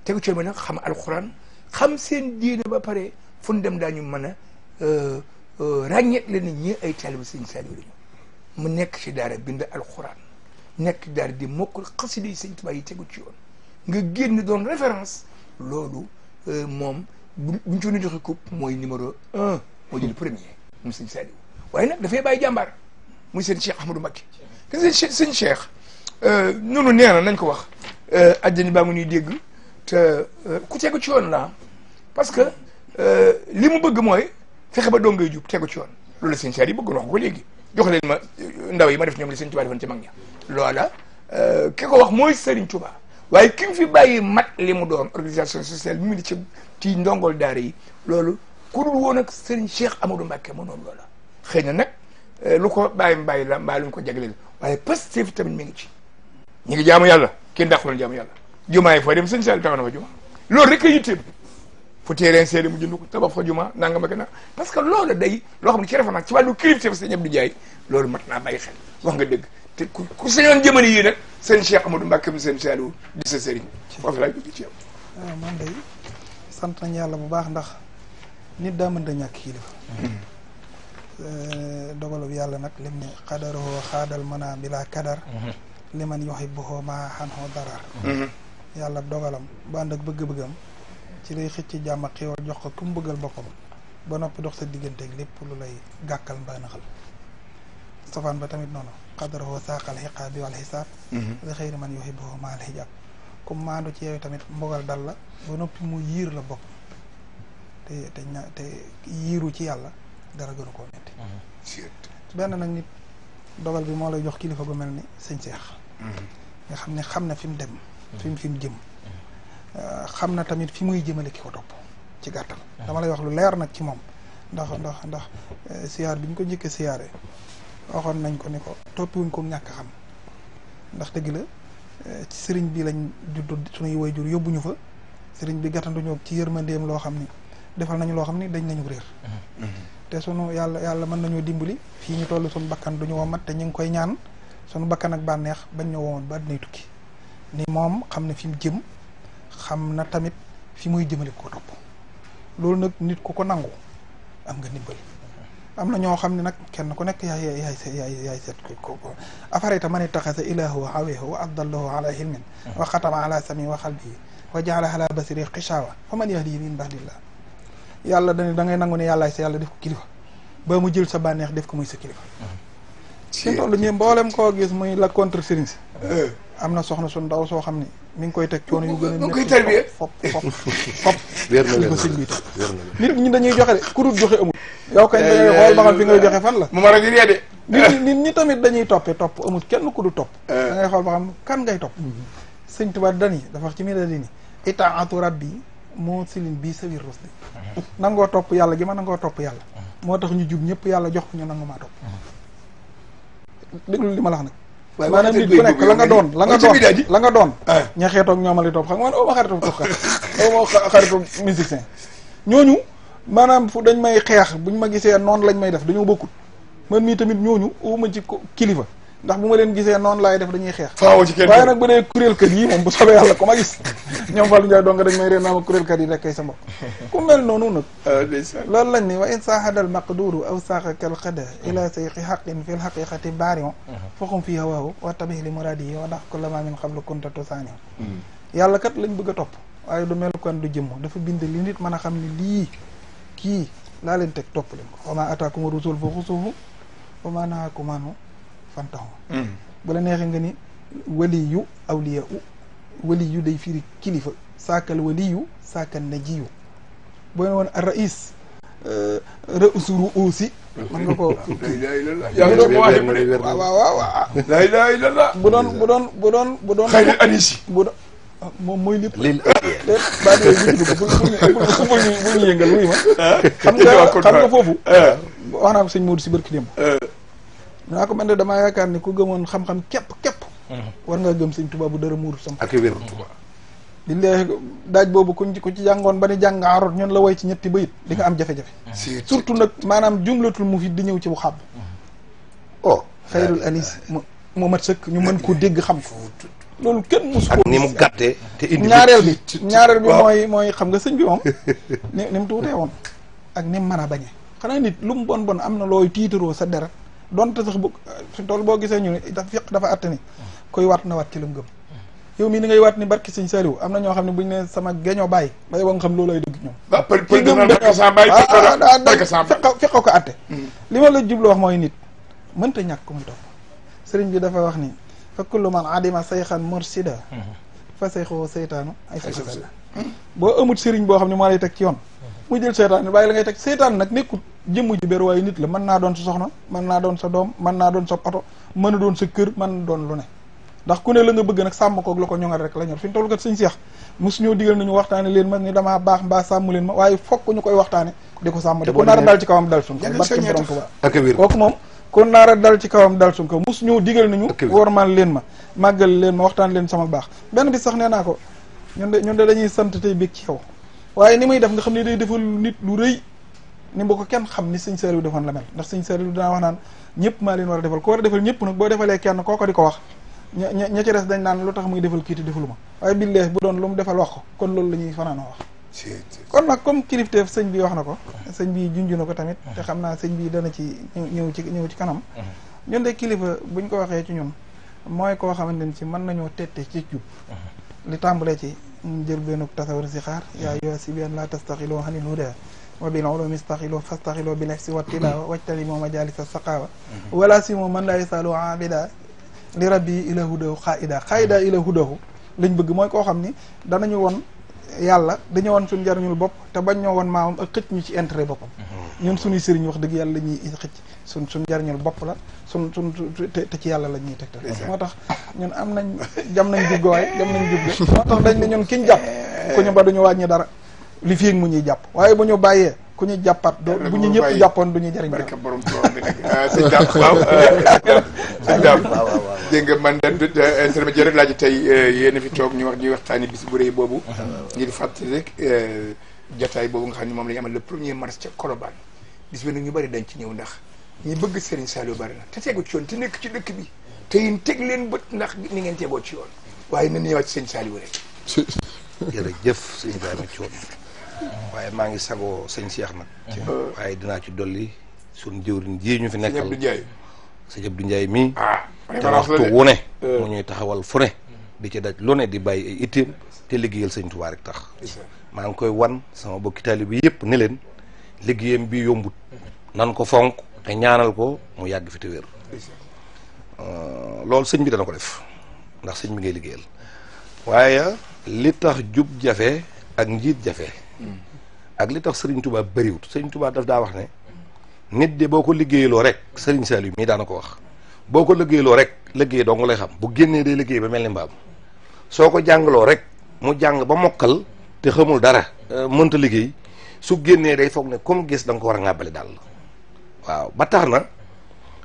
tegu ci yoon bi nag xam alxuraan xam seen diine ba pare fu ñu dem daañu mën a ràññeet leen ñi ay taalibe Sëñ Saliou lañu mu nekk ci daara bind alxuraan nekk ci daara di mokkul xasida yi Sëñ Tuubaa yi tegu ci yoon nga génn doon référence loolu moom buñ ci joxe coupe mooy numéro 1 moo jël premier moom Sëñ Saliou waaye nag dafay bàyyi jàmbaar muy seen Cheikh Ahmadou Mbacké te seen Cheikh noonu nee na nañ ko wax àjjani baa ngi ñuy dégg te ku tegu ci yoon la parce que li mu bëgg mooy fexe ba doom ngay jub tegu ci yoon loolu la Sëñ Saliou bëgg wax ko léegi jox leen ma ndaw yi ma def ñoom li Sëñ Tuubaa defoon ci mag ña loola ki ko wax mooy Serigne Touba waaye ki mu fi bàyyi mat li mu doon organisation sociale bi mu di ci ndongol daara yi loolu ku dul woon ak Serigne Cheikh Amadou Mbacké moo noonu loola xëy na nag lu ko bàyyi la mbaa luñ ko jagleel waaye Pastef tamit mi ngi ci ñu ngi jaamu yàlla kenn dàqul jaamu yàlla jumaa yi foo dem Sëñ Saliou taxaw na fa juma loolu rek a yitteem fu terrain seede mu jënd ko tabax fa juma nanga ma gën a parce que loolu day loo xam ne ci référence ci wàllu kilifteef Sëñ Abdou Ndiaye loolu mat naa bàyyi xel wax nga dëgg te ku sañoon jëmale yii nag seen Cheikh Amadou Mbacké mi Sëñ Saliou di sa sëriñ foofu laay dugg ci yow. waaw man day sant nañ yàlla bu baax ndax nit daa mën da ñàkk kilifa dogalu yàlla nag lim ne xadaroo xaadal mana bila kadar liman yuhibbuhu ma xanxoo darar yàlla dogalam ba ànd ak bëgg-bëggam ci lay xëcc jàmm ak xéwal jox ko ku mu bëggal boppam ba noppi dox sa digganteeg lépp lu lay gàkkal mbaa naxal safaan ba tamit noonu xadaroo saaqal xiqaa bi wal xisaab li xëyri man yuhibbuhu ma al hijab comme maandu ci yow tamit mbogal dal la ba noppi mu yiir la bopp te yiiru ci yàlla dara gënu koo metti benn nag nit dogal bi moo lay jox kilifa gu mel ni Sëñ Seex nga xam ne xam na fi mu dem fi mu jëm xam na tamit fi muy jëmale ki ko topp ci gàttal dama lay wax lu leer nag ci moom ndax siyaar bi ñu ko njëkkee siyaare waxoon nañ ko ni ko toppiwuñ ko ñàkk xam ndax dëgg la ci sëriñ bi lañ judd suñuy waajur yóbbuñu fa sëriñ bi gàttanduñoo ci yërmandeem loo xam ni defal nañu loo xam ni dañ nañu réer te sunu yàlla mën nañoo dimbali fii ñu toll sunu bakkan duñu womat te ñu ngi koy ñaan sunu bakkan ak bànneex bañ ñoo womat ba àddinay tukki ni moom xam na fi mu jëm xam na tamit fi muy jëmale ko topp loolu nag nit ku ko nangu am nga ndimbali am na ñoo xam ne nag kenn ku nekk yaay seet ko afarayta man ittaxasa ilaahu hawahu wa adallahu ala ilmin wa xatama ala sami wa qalbihi wa jaala ala basiri xishawa fa man yahdihi min ba'dillah yàlla da ngay nangu ne yàllaay sa yàlla def ko kilifa ba mu jël sa bànneex def ko muy sa kilifa si toll ñi mboolem koo gis muy la contre sëriñ si am na soxna su ndaw soo xam ne mi ngi koy teg coono yu gën a métti fop wér na leen ko sëñ bi nit ñi dañuy joxe de ku dul joxe amul yow kañ dangay xool ba xam fi ngay joxe fan la mu ma a ngi de nit ñi tamit dañuy topp amul kenn ku du topp da ngay xool ba xam kan ngay topp sëñ Tuubaa dani dafa wax ci mi la di ni itaatu rabbi moo silin bii sawir rusli nangoo topp yàlla gi ma nangoo topp yàlla moo tax ñu jub ñëpp yàlla jox ko ñu nangu maa topp déglu li ma la wax nag maanaam nit ku nekk la nga doon ña xeetoog ñoomali topp xam nga man oo ma xaritoog toppkat oo ma xaritoog musicien ñooñu maanaam fu dañ may xeex buñ ma gisee noonu lañ may def dañoo bokkut man mii tamit ñooñu uma ci kilifa ndax bu ma leen gisee noonu laay def dañuy xeex waaye nag bu dee kuréelkat yi moom bu soobee yàlla ko ma gis ñoom Fallou Ndiaye donga dañ may reen naa ma kuréelkat yi rek kay sa mbokk ku mel noonu nag loolu lañ ni wa in sahadal maqduru aw saaqakal xada ila sayqi xaqin fil xaqiqati baarion foxum fii hawaahu wa tabih li muradi yi wa ndax kullama min qablu kunta tusaani yàlla kat lañ bëgg a topp waaye du mel kon du jëmm dafa bind li nit mën a xam ne lii kii laa leen teg topp leen ko wa ma ataakum rasul fa xusuuhu wa ma nahaakum anhu fantahu bu la neexee nga ni waliyu awliya waliyu day firi kilifa saakal waliyu saakal najiyu boo ne woon rais rausuru aussi man nga ko waaw la ilaha illallah bu doon xayril anisi moom mooy lépp lil baa dee bu ñu yëngal wuy ma xam nga foofu wax naa ko sëñ Modou si barki démb naa ko man de damaa yaakaar ni ku gëmoon xam-xam képp war ngaa gëm sëñ Tuubaa bu dara muuru sam ak wér billahi daaj boobu ku ci jàngoon ba ni jàng arot ñun la way ci ñetti bayit di nga am jafe-jafe surtout nag maanaam jumlatul mu fi di ñëw ci bu xàbb xayrul anis mu mat sëkk ñu mën ko dégg xam ko loolu kenn musu ko ni mu gàttee te indi ñaareel bi mooy xam nga sëñ bi moom ni mu tuutee woon ak ni mu mën a bañee xanaa nit lu mu bon am na looy tiitaroo sa deret donte sax bu fi tool boo gisee ñu ne dafa àtte ni koy waat na waat ci la mu gëm yow mii ni ngay waat ni barki sëñ Saliou am na ñoo xam ne buñ ne sama geñoo bàyyi bay ba nga xam loolu ay dëgg ñoom ki gëm feqo ko àtte li ma la jublu wax mooy nit mënta ñàkk ko muy topp sëriñ bi dafa wax ni fa kullu man adima sayxan mursida fa sayxoo seytaanu ay sayxasala boo amut sëriñ boo xam ne moo lay teg ci yoon mu jël seytaan ni bàyyi la ngay teg seytaan nag nekkut jëmm ji bér waaye nit la mën naa doon sa soxna mën naa doon sa doom mën naa doon sa oto mën a doon sa kër mën na doon lu ne ndax ku ne la nga bëgg nag sàmm koog la ko ñoŋal rek la ñor fi ñu toll kat sëñ Seex mosu ñoo digal nañu waxtaane leen ma ni damaa baax mbaa sàmm leen ma waaye fokk ñu koy waxtaane di ko sàmm di ko nar a dal ci kawam dal suñ ko barke borom Tuubaa kooku moom ku nar a dal ci kawam dal suñ ko mosu ñoo digal nañu wormal leen ma màggal leen ma waxtaan leen sama baax benn bi sax nee naa ko ñun de dañuy sant tey bég ci yow waaye ni muy def nga xam ne day defal nit lu rëy ni ba ko kenn xam ni sëñ Saliou defoon la mel ndax sëñ Saliou dinaa wax naan ñëpp maa leen war a defal ko war a defal ñëpp nag boo defalee kenn kooko di ko wax ña ci des dañ naan lu tax muy defal kii te defaluma waaye billahi bu doon lu mu defal wax ko kon loolu la ñuy fanaanoo wax kon nag comme kilifteef sëñ bi wax na ko sëñ bi junj na ko tamit te xam naa sëñ bi dana ci ñëw ci kanam ñun de kilifa buñ ko waxee ci ñun mooy koo xamante ni ci mën nañoo tette ci jub li tàmbalee ci jël benn tasawur si xaar yaa yoo si bien la tastaxiloo xanil huda wa bil ulumi staxiloo fastaxiloo bil hifsi wa tilaawa wajtali moo majalisa saqaawa wala si moom man laa yasaalu abida li rabbi ila hudahu xaayida ila hudahu lañ bëgg mooy koo xam ni danañu woon yàlla dañu woon suñ njariñul bopp te bañ ñoo woon maamam ak xëcc ñu ci intérêt boppam ñun suñuy sëriñ wax dëgg yàlla la ñuy xëcc suñ njariñul bopp la suñ te ci yàlla la ñuy tegtal moo tax ñun am nañ jam nañ jubga waaye jam nañ jubga moo tax dañ ne ñun kiñ jàpp ku ñu ba duñu wàññi dara li fii mu ñuy jàpp waaye bu ñu bàyyee ku ñu jàppaat doo bu ñu ñëpp jàppoon du ñu jëriñ barka borom Tuubaa bi nag sëñ Dame waaw sëñ Dame dégg nga man dan intermédiaire laaji tey yéen a fi toog ñuy waxtaani bis bu rëy boobu ngir fàttali rek jataay boobu nga xam ne moom la ñu amal le 1er mars ca Colobane bis bi nag ñu bari dañ ci ñëw ndax ñi bëgg Serigne Saliou bari na te tegu ci yoon te nekk ci dëkk bi te yéen teg leen bët ndax ni ngeen tegoo ci yoon waaye nañ ñëwaat ci Serigne Saliou rek. jërëjëf sëñ Ibrahima Thion waaye maa ngi sagoo sëñ Cheikh nag. waaye dinaa ci dolli suñ jëwriñ ji ñu fi nekkal sëñ Abdou Ndiaye mii. te waxtu wu ne mu ñuy taxawal fu ne di ci daj lu ne di bàyyi ay itteem te liggéeyal sëñ Tuubaa rek tax. maa ngi koy wan sama bokki taalibe bi yëpp ne leen liggéeyam bi yombut nan ko fonk te ñaanal ko mu yàgg fi te wér. loolu sëñ bi dana ko def ndax sëñ bi ngay liggéeyal waaye li tax jub jafe ak njiit jafe ak li tax Serigne Touba bëriwut Serigne Touba daf daa wax ne nit de boo ko liggéeyaloo rek Serigne Saliou mii daana ko wax boo ko liggéeyaloo rek liggéey dong lay xam bu génnee day liggéey ba mel ni mbaam soo ko jàngaloo rek mu jàng ba mokkal te xamul dara mënta liggéey su génnee day foog ne comme gis da nga ko war a ŋàbbale daal waaw ba tax na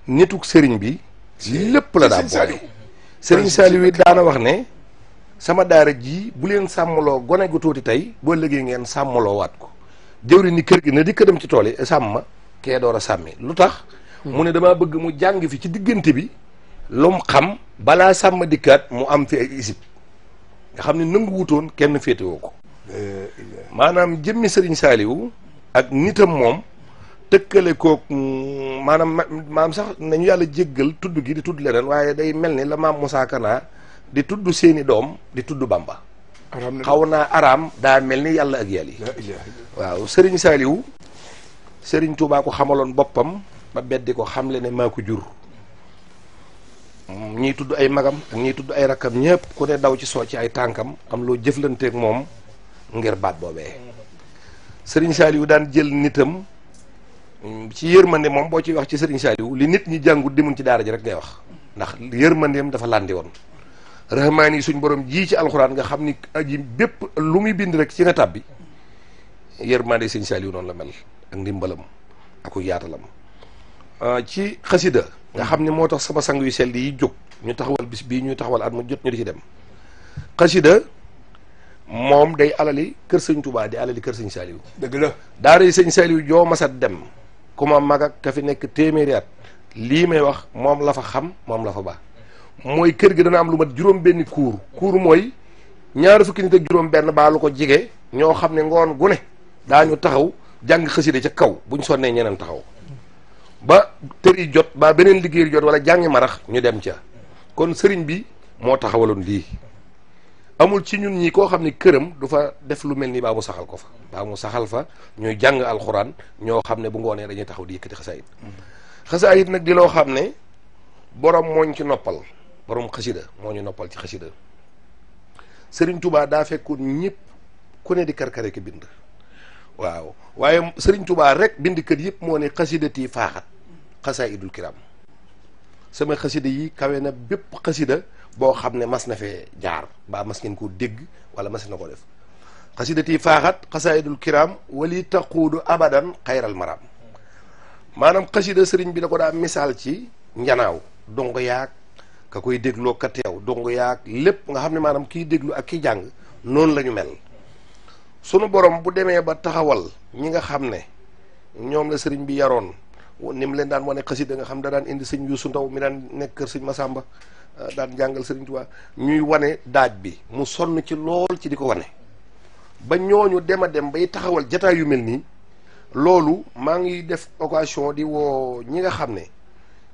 nituk Serigne bi lépp la daa boole Serigne Saliou it daana wax ne sama daara ji bu leen sàmmaloo gone gu tuuti tey boo liggéey ngeen sàmmaloo waat ko jëwri ni kër gi ne di ko dem ci tool yi sàmm ma kee door a sàmmi lu tax mu ne damaa bëgg mu jàng fi ci diggante bi lu mu xam balaa sàmm dikkaat mu am fi ay isib nga xam ne nangu wutoon kenn féetewoo ko maanaam jëmmi Serigne Saliou ak nitam moom tëkkale kook maanaam sax nañu yàlla jéggal tudd gi di tudd leneen waaye day mel ni la maam Moussa Kana di tudd seeni doom di tudd Bamba xaw naa araam daa mel ni yàlla ak yàlla yi waaw Serigne Saliou Serigne Touba ko xamaloon boppam ba beddi ko xamle ne maa ko jur ñiy tudd ay magam ak ñiy tudd ay rakkam ñëpp ku ne daw ci soo ci ay tànkam am loo jëflanteeg moom ngir baat boobee Serigne Saliou daan jël nitam ci yërmande moom boo ciy wax ci Serigne Saliou li nit ñi jàngut demuñ ci daara ji rek ngay wax ndax yërmandeem dafa landi woon rahmaan yi suñ borom ji ci alxuraan nga xam ni aji bépp lu muy bind rek ci nga tàbbi yërmande Serigne Saliou noonu la mel ak ndimbalam ak yaatalam ci xasida nga xam ne moo tax sama sang yu sell yi jóg ñu taxawal bis bii ñuy taxawal at mu jot ñu di ci dem xasida moom day alali kër sëñ Touba di alali kër sëñ Saliou dëgg la daara yi sëñ Saliou joo masat dem ku ma mag ak ka fi nekk téeméeri at lii may wax moom la fa xam moom la fa baax mooy kër gi dana am lu mat juróom benni kuur mooy ñaari fukki nit ak juróom benn baa lu ko jige ñoo xam ne ngoon gu ne daañu taxaw jàng xasida ca kaw buñ sonnee ñeneen taxaw ba tëri jot ba beneen liggéey jot wala jàngi marax ñu dem ca kon sëriñ bi moo taxawaloon lii amul ci ñun ñi koo xam ne këram du fa def lu mel ni baa mu saxal ko fa baa mu saxal fa ñuy jàng alxuraan ñoo xam ne bu ngoonee dañuy taxaw di yëkkati xasaayit xasaayit nag di loo xam ne borom mooñ ci noppal borom xasida moo ñu noppal ci xasida Serigne Touba daa fekkoon ñëpp ku ne di karkare ki bind waaw waaye Serigne Touba rek bindkat yëpp moo ne xasidati faaxat xasaayidul kiram sama xasida yi kawe na bépp xasida boo xam ne mas na fee jaar mbaa mas ngeen koo dégg wala mas na ko def xasidati faaxat xasaayidul kiram wali taquudu abadan xayral maram maanaam xasida sëriñ bi da ko daa misaal ci njanaaw dongo yaag ka koy dégloo ka teew dongo yaag lépp nga xam ne maanaam kiy déglu ak kiy jàng noonu la ñu mel sunu borom bu demee ba taxawal ñi nga xam ne ñoom la sëriñ bi yaroon ni mu leen daan wane xasida nga xam da daan indi sëñ Yuusu Ndaw mi daan nekk kër sëñ Masamba daan jàngal sëriñ Tuubaa ñuy wane daaj bi mu sonn ci lool ci di ko wane ba ñooñu dem a dem bay taxawal jataay yu mel nii loolu maa ngi def occasion di woo ñi nga xam ne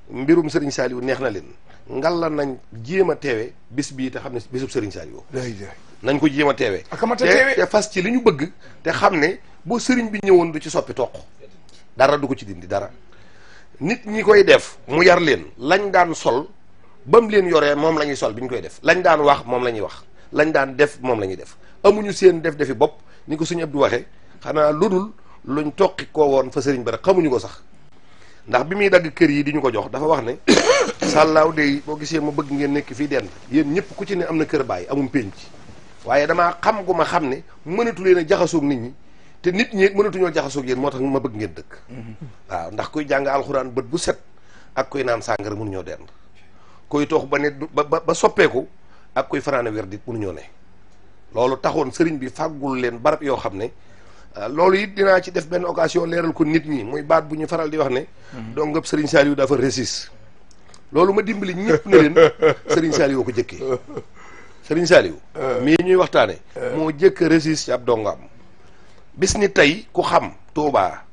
mbirum Serigne Saliou neex na leen ngal la nañ jéem a teewe bis bii te xam ne bisub Serigne Saliou nañ ko jéem a teewe te fas ci li ñu bëgg te xam ne boo sëriñ bi ñëwoon du ci soppi toq dara du ko ci dindi dara nit ñi koy def mu yar leen lañ daan sol ba mu leen yoree moom la ñuy sol bi ñu koy def lañ daan wax moom la ñuy wax lañ daan def moom la ñuy def amuñu seen defi bopp ni ko suñu Abdou waxee xanaa ludul luñ toqi koo woon fa sëriñ ba rek xamuñu ko sax ndax bi muy dagg kër yi di ñu ko jox dafa wax ne sàllaaw de boo gisee ma bëgg ngeen nekk fii dend yéen ñëpp ku ci ne am na kër bàyyi amum pénc waaye damaa xam gu ma xam ne mënatu leen a jaxasoog nit ñi te nit ñi mënatuñoo jaxasoog yéen moo tax ma bëgg ngeen dëkk waaw ndax kuy jàng alxuraan bët bu set ak kuy naan sàngara mënuñoo dend kuy toox ba ne ba soppeeku ak kuy fanaane wér dit mënuñoo ne loolu taxoon sëriñ bi fàggul leen barab yoo xam ne loolu it dinaa ci def benn occasion leeral ko nit ñi muy baat bu ñu faral di wax ne donc ngëp Serigne Saliou dafa réussir loolu ma dimbali ñëpp ne leen Serigne Saliou ko jëkkee Serigne Saliou mii ñuy waxtaane moo jëkk réussir ci ab dongam bis ni tey ku xam Touba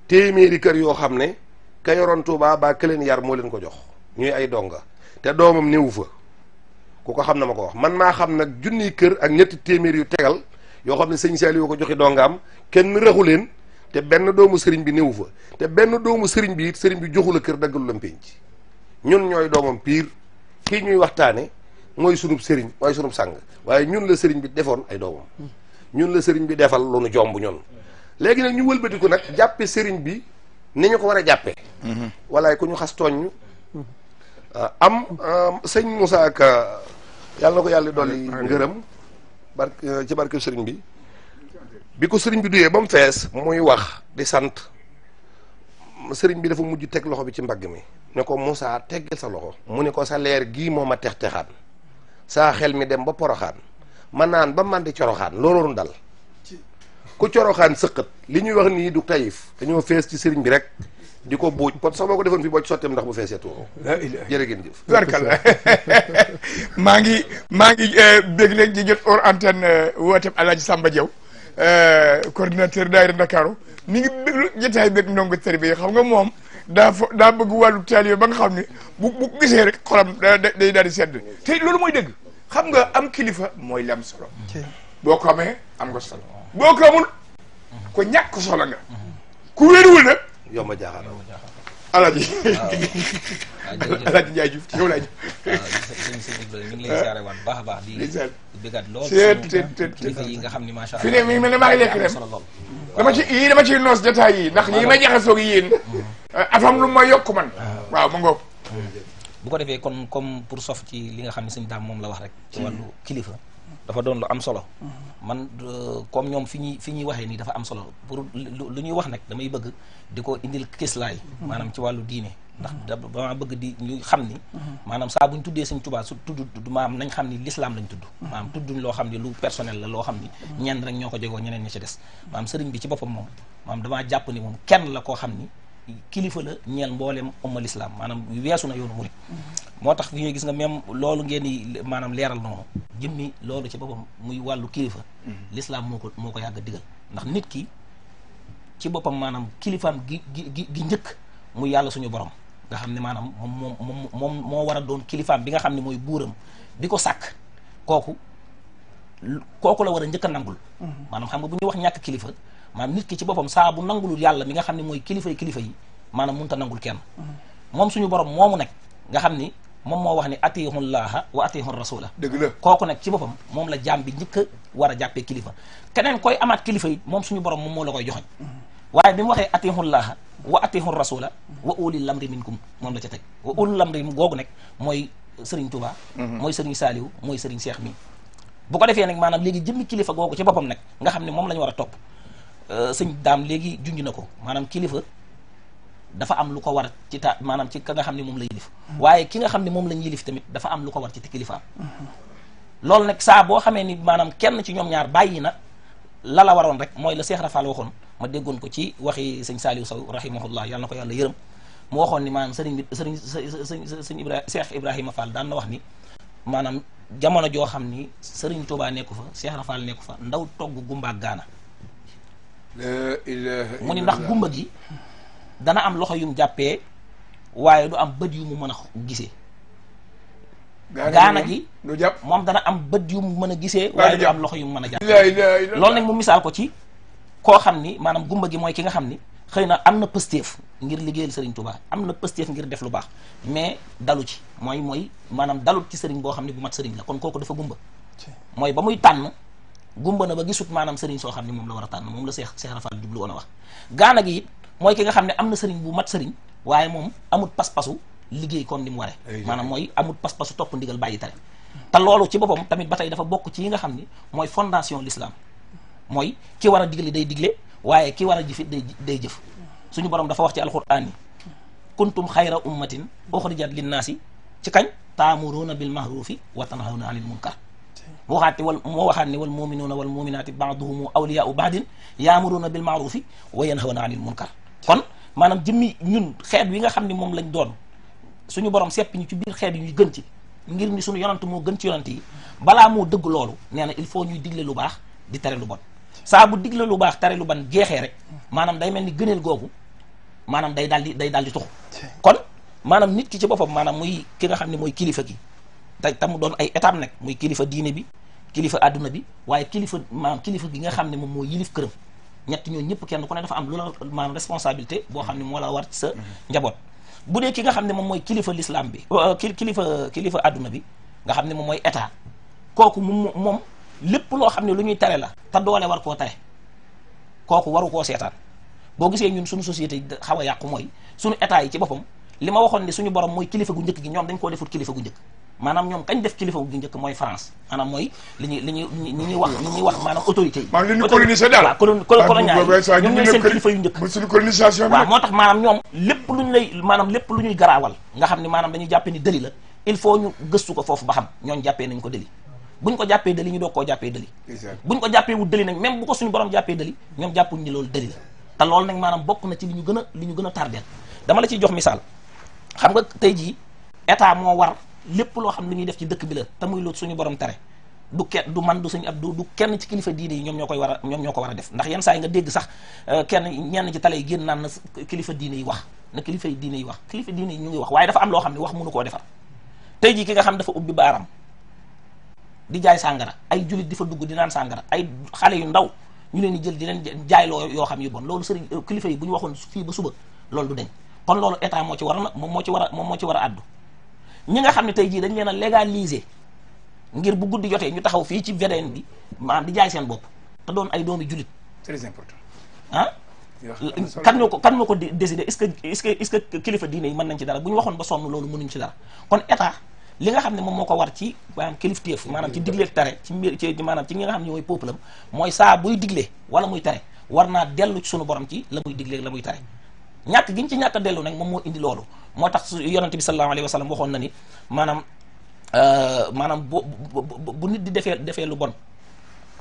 téeméeri kër yoo xam ne ka yoroon Touba ba ka leen yar moo leen ko jox ñuy ay donga te doomam néewu fa ku ko xam na ma ko wax man maa xam nag junniy kër ak ñetti téeméer yu tegal yoo xam ne sëñ Saliou ko joxe dongaam kenn raxu leen te benn doomu sëriñ bi néewu fa te benn doomu sëriñ bi it sëriñ bi joxu la kër daggalu la pénc ñun ñooy doomam piir kii ñuy waxtaane mooy sunub sëriñ mooy sunub sàng waaye ñun la sëriñ bi defoon ay doomam ñun la sëriñ bi defal lu nu jomb ñun léegi nag ñu wëlbatiku nag jàppe sëriñ bi ni ñu ko war a jàppee walaay ku ñu xas tooñ ñu sëñ Moussa Ka yàlla na ko yàlla dolli ngërëm ci barke sëriñ bi ko sëriñ bi duyee ba mu fees muy wax di sant sëriñ bi dafa mujj teg loxo bi ci mbagg mi ne ko Moussa teggal sa loxo mu ne ko sa leer gii moo ma tex-texaan saa xel mi dem ba poroxaan ma naan ba man di coroxaan looloonu dal ku coroxaan sëqat li ñuy wax nii du tayif dañoo fees ci sëriñ bi rek di ko buuj pot sax boo ko defoon fii boo ci sotteem ndax bu feesee tuuru jërë ngeen jëf barkalla maa ngi bég léegi di jot hors antenne wooteem Alaaji Samba Diaw coordinateur daayira Ndakaaru mi ngi bég jotaay bég ndongo tarbiya xam nga moom daa bëgg wàllu taalibe ba nga xam ne bu gisee rek xolam day daal di sedd te loolu mooy dëgg xam nga am kilifa mooy lam solo boo ko amee am nga solo boo ko amul ko ñàkk solo nga ku wéeruwul nag yomb a jaaxal Alaaji Alaaji Ndiaye Diouf ci yow laay ñu ngi lay siyaare waat baax a baax di bëggaat lool kilifa yi nga xam ni macha Allah fi ne mi ngi mel ne maa ngi lekk dem dama ciy noos jotaay yi ndax lii may jaxasoo gi yéen afam lu ma yokk man waaw ma ngoog bu ko defee kon comme pour sof ci li nga xam ne sëñ Daam moom la wax rek ci wàllu kilifa dafa doon lu am solo man comme ñoom fi ñuy waxee nii dafa am solo pour lu ñuy wax nag damay bëgg di ko indil kislaay maanaam ci wàllu diine ndax dama bëgg di ñu xam ni maanaam saa buñ tuddee Sëñ Tuubaa su tudd maanaam nañ xam ni l'islam lañ tudd maanaam tudduñ loo xam ni lu personnel la loo xam ni ñenn rek ñoo ko jegoo ñeneen ñi ci des maanaam sëriñ bi ci boppam moom maanaam damaa jàpp ni moom kenn la koo xam ni kilifa la ñeel mbooleem umma l'islam maanaam weesu na yoonu murid moo tax fi ñuy gis nga même loolu ngeen di maanaam leeral noonu jëmmi loolu ci boppam muy wàllu kilifa l'islam moo ko yàgg a digal ndax nit ki ci boppam maanaam kilifaam gi njëkk muy yàlla suñu borom nga xam ne maanaam moom moo war a doon kilifaam bi nga xam ne mooy buuram bi ko sàkk kooku la war a njëkk a nangul maanaam xam nga bu ñuy wax ñàkk kilifa maanaam nit ki ci boppam saa bu nangulul yàlla mi nga xam ne mooy kilifa yi maanaam mënut a nangul kenn moom suñu borom moomu nag nga xam ni moom moo wax ni atiihullaaha wa atiihu rasula dëgg la kooku nag ci boppam moom la jaam bi njëkk a war a jàppee kilifa keneen koy amaat kilifa yi moom suñu borom moom moo la koy joxoñ waaye bi mu waxee atiihullaaha wa atiihu rasula wa ulil lamri minkum moom la ca teg wa ulil lamri googu nag mooy Serigne Touba mooy Serigne Saliou mooy Serigne Cheikh mi bu ko defee nag maanaam léegi jëmmi kilifa googu ci boppam nag nga xam ne moom la ñu war a topp sëñ Daam léegi junj na ko maanaam kilifa dafa am lu ko war ci maanaam ci ka nga xam ne moom la yilif waaye ki nga xam ne moom lañ yilif tamit dafa am lu ko war ci kilifaam loolu nag saa boo xamee ni maanaam kenn ci ñoom ñaar bàyyi na la waroon rek mooy la Cheikh Rafal waxoon ma déggoon ko ci waxi sëñ Saliou Sow rahimahullah yàlla na ko yàlla yërëm mu waxoon ni maanaam sëñ Cheikh Ibrahima Fall daan na wax ni maanaam jamono joo xam ni Sëriñ Tuubaa nekku fa Cheikh Rafal nekku fa ndaw togg gumba ak gaana mu ni ndax gumba gi dana am loxo yum jàppee waaye du am bët yu mu mën a gisee gaana gi du jàpp moom dana am bët yu mu mën a gisee waaye du am loxo yu mu mën a jàppee loolu nag mu misaal ko ci koo xam ni maanaam gumba gi mooy ki nga xam ni xëy na am na pësteef ngir liggéeyal Serigne Touba am na pësteef ngir def lu baax mais dalu ci mooy maanaam dalut ci Serigne boo xam ne bu mat Serigne la kon kooku dafa gumba mooy ba muy tànn gumba na ba gisut maanaam Serigne soo xam ne moom la war a tànn moom la Cheikh Rafal jublu woon a wax gaana gi it mooy ki nga xam ne am na Serigne bu mat Serigne waaye moom amut pas-pasu liggéey kon ni mu waree maanaam mooy amut pas-pasu topp ndigal bàyyi tere te loolu ci boppam tamit ba tey dafa bokk ci yi nga xam ni mooy fondation l'islam mooy ki war a digle day digle waaye ki war a jëfit day jëf suñu borom dafa wax ci alquran ni kuntum xayra ummatin uxrijat linnaasi ci kañ taamuruuna bil mahrufi wa tanhawna anil munkar moo waxaat ne wal muminuuna wal muminaati baaduhum awliyaau baadin yaamuruuna bil maarufi wa yanhawna anil munkar kon maanaam jëmmi ñun xeet wi nga xam ne moom lañ doon suñu borom seppi ñu ci biir xeet yi ñu gën ci ngir ni suñu yonant moo gën ci yonant yi balaa moo dëgg loolu nee na il faut ñuy digle lu baax di tere lu bon saa bu digle lu baax tere lu bon jeexee rek maanaam day mel ni gëneel googu maanaam day daal di tuxu kon maanaam nit ki ci boppam maanaam muy ki nga xam ne mooy kilifa gi te mu doon ay étape nag muy kilifa diine bi kilifa àdduna bi waaye kilifa gi nga xam ne moom moo yilif këram ñett ñooñu ñëpp kenn ku ne dafa am lu la maanaam responsabilité boo xam ne moo la war ci sa njaboot bu dee ki nga xam ne moom mooy kilifa l'islam bi kilifa àdduna bi nga xam ne moom mooy état kooku moom lépp loo xam ne lu ñuy tere la te doole war koo tere kooku waru koo seetaan boo gisee ñun suñu société xaw a yàqu mooy suñu état yi ci boppam li ma waxoon ne suñu borom mooy kilifa gu njëkk gi ñoom dañ koo defut kilifa gu njëkk maanaam ñoom kañ def kilifa gu njëkk mooy France maanaam mooy ñi ñuy wax maanaam autorité yi maanaam li ñu colonisé daal colonial ñoom ñooy seen kilifa yu njëkk suñu colonisation waaw moo tax maanaam ñoom lépp lu ñuy garaawal nga xam ne maanaam dañuy jàppee ni dëli la il faut ñu gëstu ko foofu ba xam ñooñ jàppee nañ ko dëli buñ ko jàppee dëli ñu doog koo jàppee dëli buñ ko jàppee wu dëli nag même bu ko suñu borom jàppee dëli ñoom jàppuñ ni loolu dëli la te loolu nag maanaam bokk na ci li ñu gën a tardeel dama la ciy jox misaal xam nga tey jii état moo war lépp loo xam ne lu ñuy def ci dëkk bi la te muy loolu suñu borom tere du man du suñu ab du kenn ci kilifa diine yi ñoom ñoo ko war a def ndax yenn saa yi nga dégg sax ñenn ci tale yi génn naan na kilifa diine yi wax kilifa diine yi ñu ngi wax waaye dafa am loo xam ne wax mënu koo defar tey jii ki nga xam dafa ubbi baaram di jaay sàngara ay julit di fa dugg di naan sàngara ay xale yu ndaw ñu leen di jël di leen jaay loo yoo xam yu bon loolu sëriñ kilifa yi bu ñu waxoon fii ba suba loolu du deñ kon loolu état moo ci war a moom moo ci war a addu ñi nga xam ne tey jii dañ leen a légaliser ngir bu guddi jotee ñu taxaw fii ci VDN bi maanaam di jaay seen bopp te doon ay doomi julit très important kan moo ko décider est-ce que kilifa diine yi mën nañ ci dara bu ñu waxoon ba sonn loolu mënuñ ci dara kon état li nga xam ne moom moo ko war ci maanaam kilifteef maanaam ci digleeg tere ci mbir ci maanaam ci ñi nga xam ne mooy peuple am mooy saa buy digle wala muy tere war naa dellu ci sunu borom ci la muy digleeg la muy tere ñàkk gi ñu ci ñàkk a dellu nag moom moo indi loolu moo tax yonente bi sallallahu alayhi wa sallam waxoon na ni maanaam bu nit di defee lu bon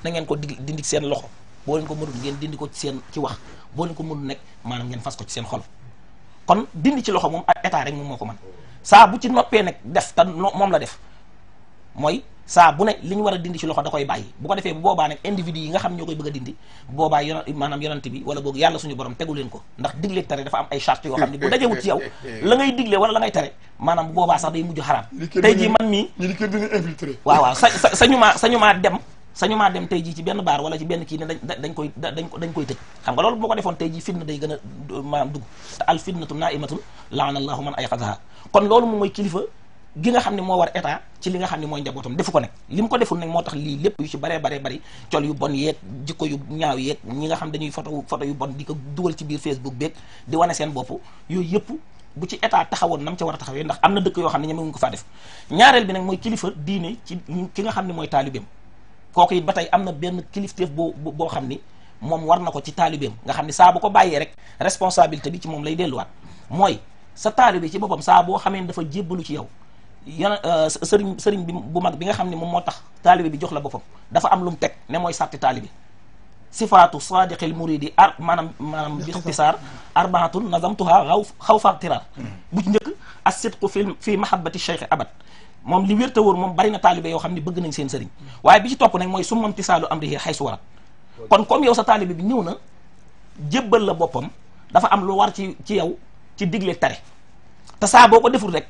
na ngeen ko dindi seen loxo boo leen ko mënul ngeen dindi ko ci wax boo leen ko mënul nekk maanaam ngeen fas ko ci seen xol kon dindi ci loxo moom ak état rek moom moo ko mën saa bu ci noppee nag def te moom la def mooy saa bu ne li ñu war a dindi ci loxo da koy bàyyi bu ko defee bu boobaa nag individu yi nga xam ñoo koy bëgg a dindi bu boobaa maanaam yonent bi wala boog yàlla suñu borom tegu leen ko ndax digle tere dafa am ay charte yoo xam ne bu dajewut ci yow la ngay digle wala la ngay tere maanaam bu boobaa sax day mujj xaraam tey jii man mii ñi kenn dina infiltré waaw sañu maa dem tey jii ci benn baar wala ci benn kii ne dañ koy tëj xam nga loolu boo ko defoon tey jii fitna day gën a maanaam dugg te al fitnatu naimatun laana allahu man ayqadaha kon loolu moom mooy kilifa gi nga xam ne moo war état ci li nga xam ne mooy njabootam defu ko nag li mu ko deful nag moo tax lii lépp yu ci baree bari col yu bon yeeg jikko yu ñaaw yeeg ñi nga xam dañuy photo yu bon di ko dugal ci biir Facebook beeg di wane seen bopp yooyu yëpp bu ci état taxawoon nam ca war a taxawee ndax am na dëkk yoo xam ne ñemewuñ ko faa def ñaareel bi nag mooy kilifa diine ci ki nga xam ne mooy taalibeem kooku it ba tey am na benn kilifteef boo xam ni moom war na ko ci taalibeem nga xam ne saa bu ko bàyyee rek responsabilité bi ci moom lay delluwaat mooy sa taalibe ci boppam saa boo xamee dafa jébbalu ci yow sëriñ bi bu mag bi nga xam ne moom moo tax taalibe bi jox la boppam dafa am lu mu teg ne mooy sàtti taalibe sifaatu sadiqil muridi maanaam bi ixtisaar arbaatun nazamtuha xaw faxtiraar bu ci njëkk as sidqu fi mahabbati cheikh abad moom li wér te wóor moom bari na taalibe yoo xam ne bëgg nañ seen sëriñ waaye bi ci topp nag mooy summam tisaalu amrihi xaysu warat kon comme yow sa taalibe bi ñëw na jébbal la boppam dafa am lu war ci yow ci digle tere te saa boo ko deful rek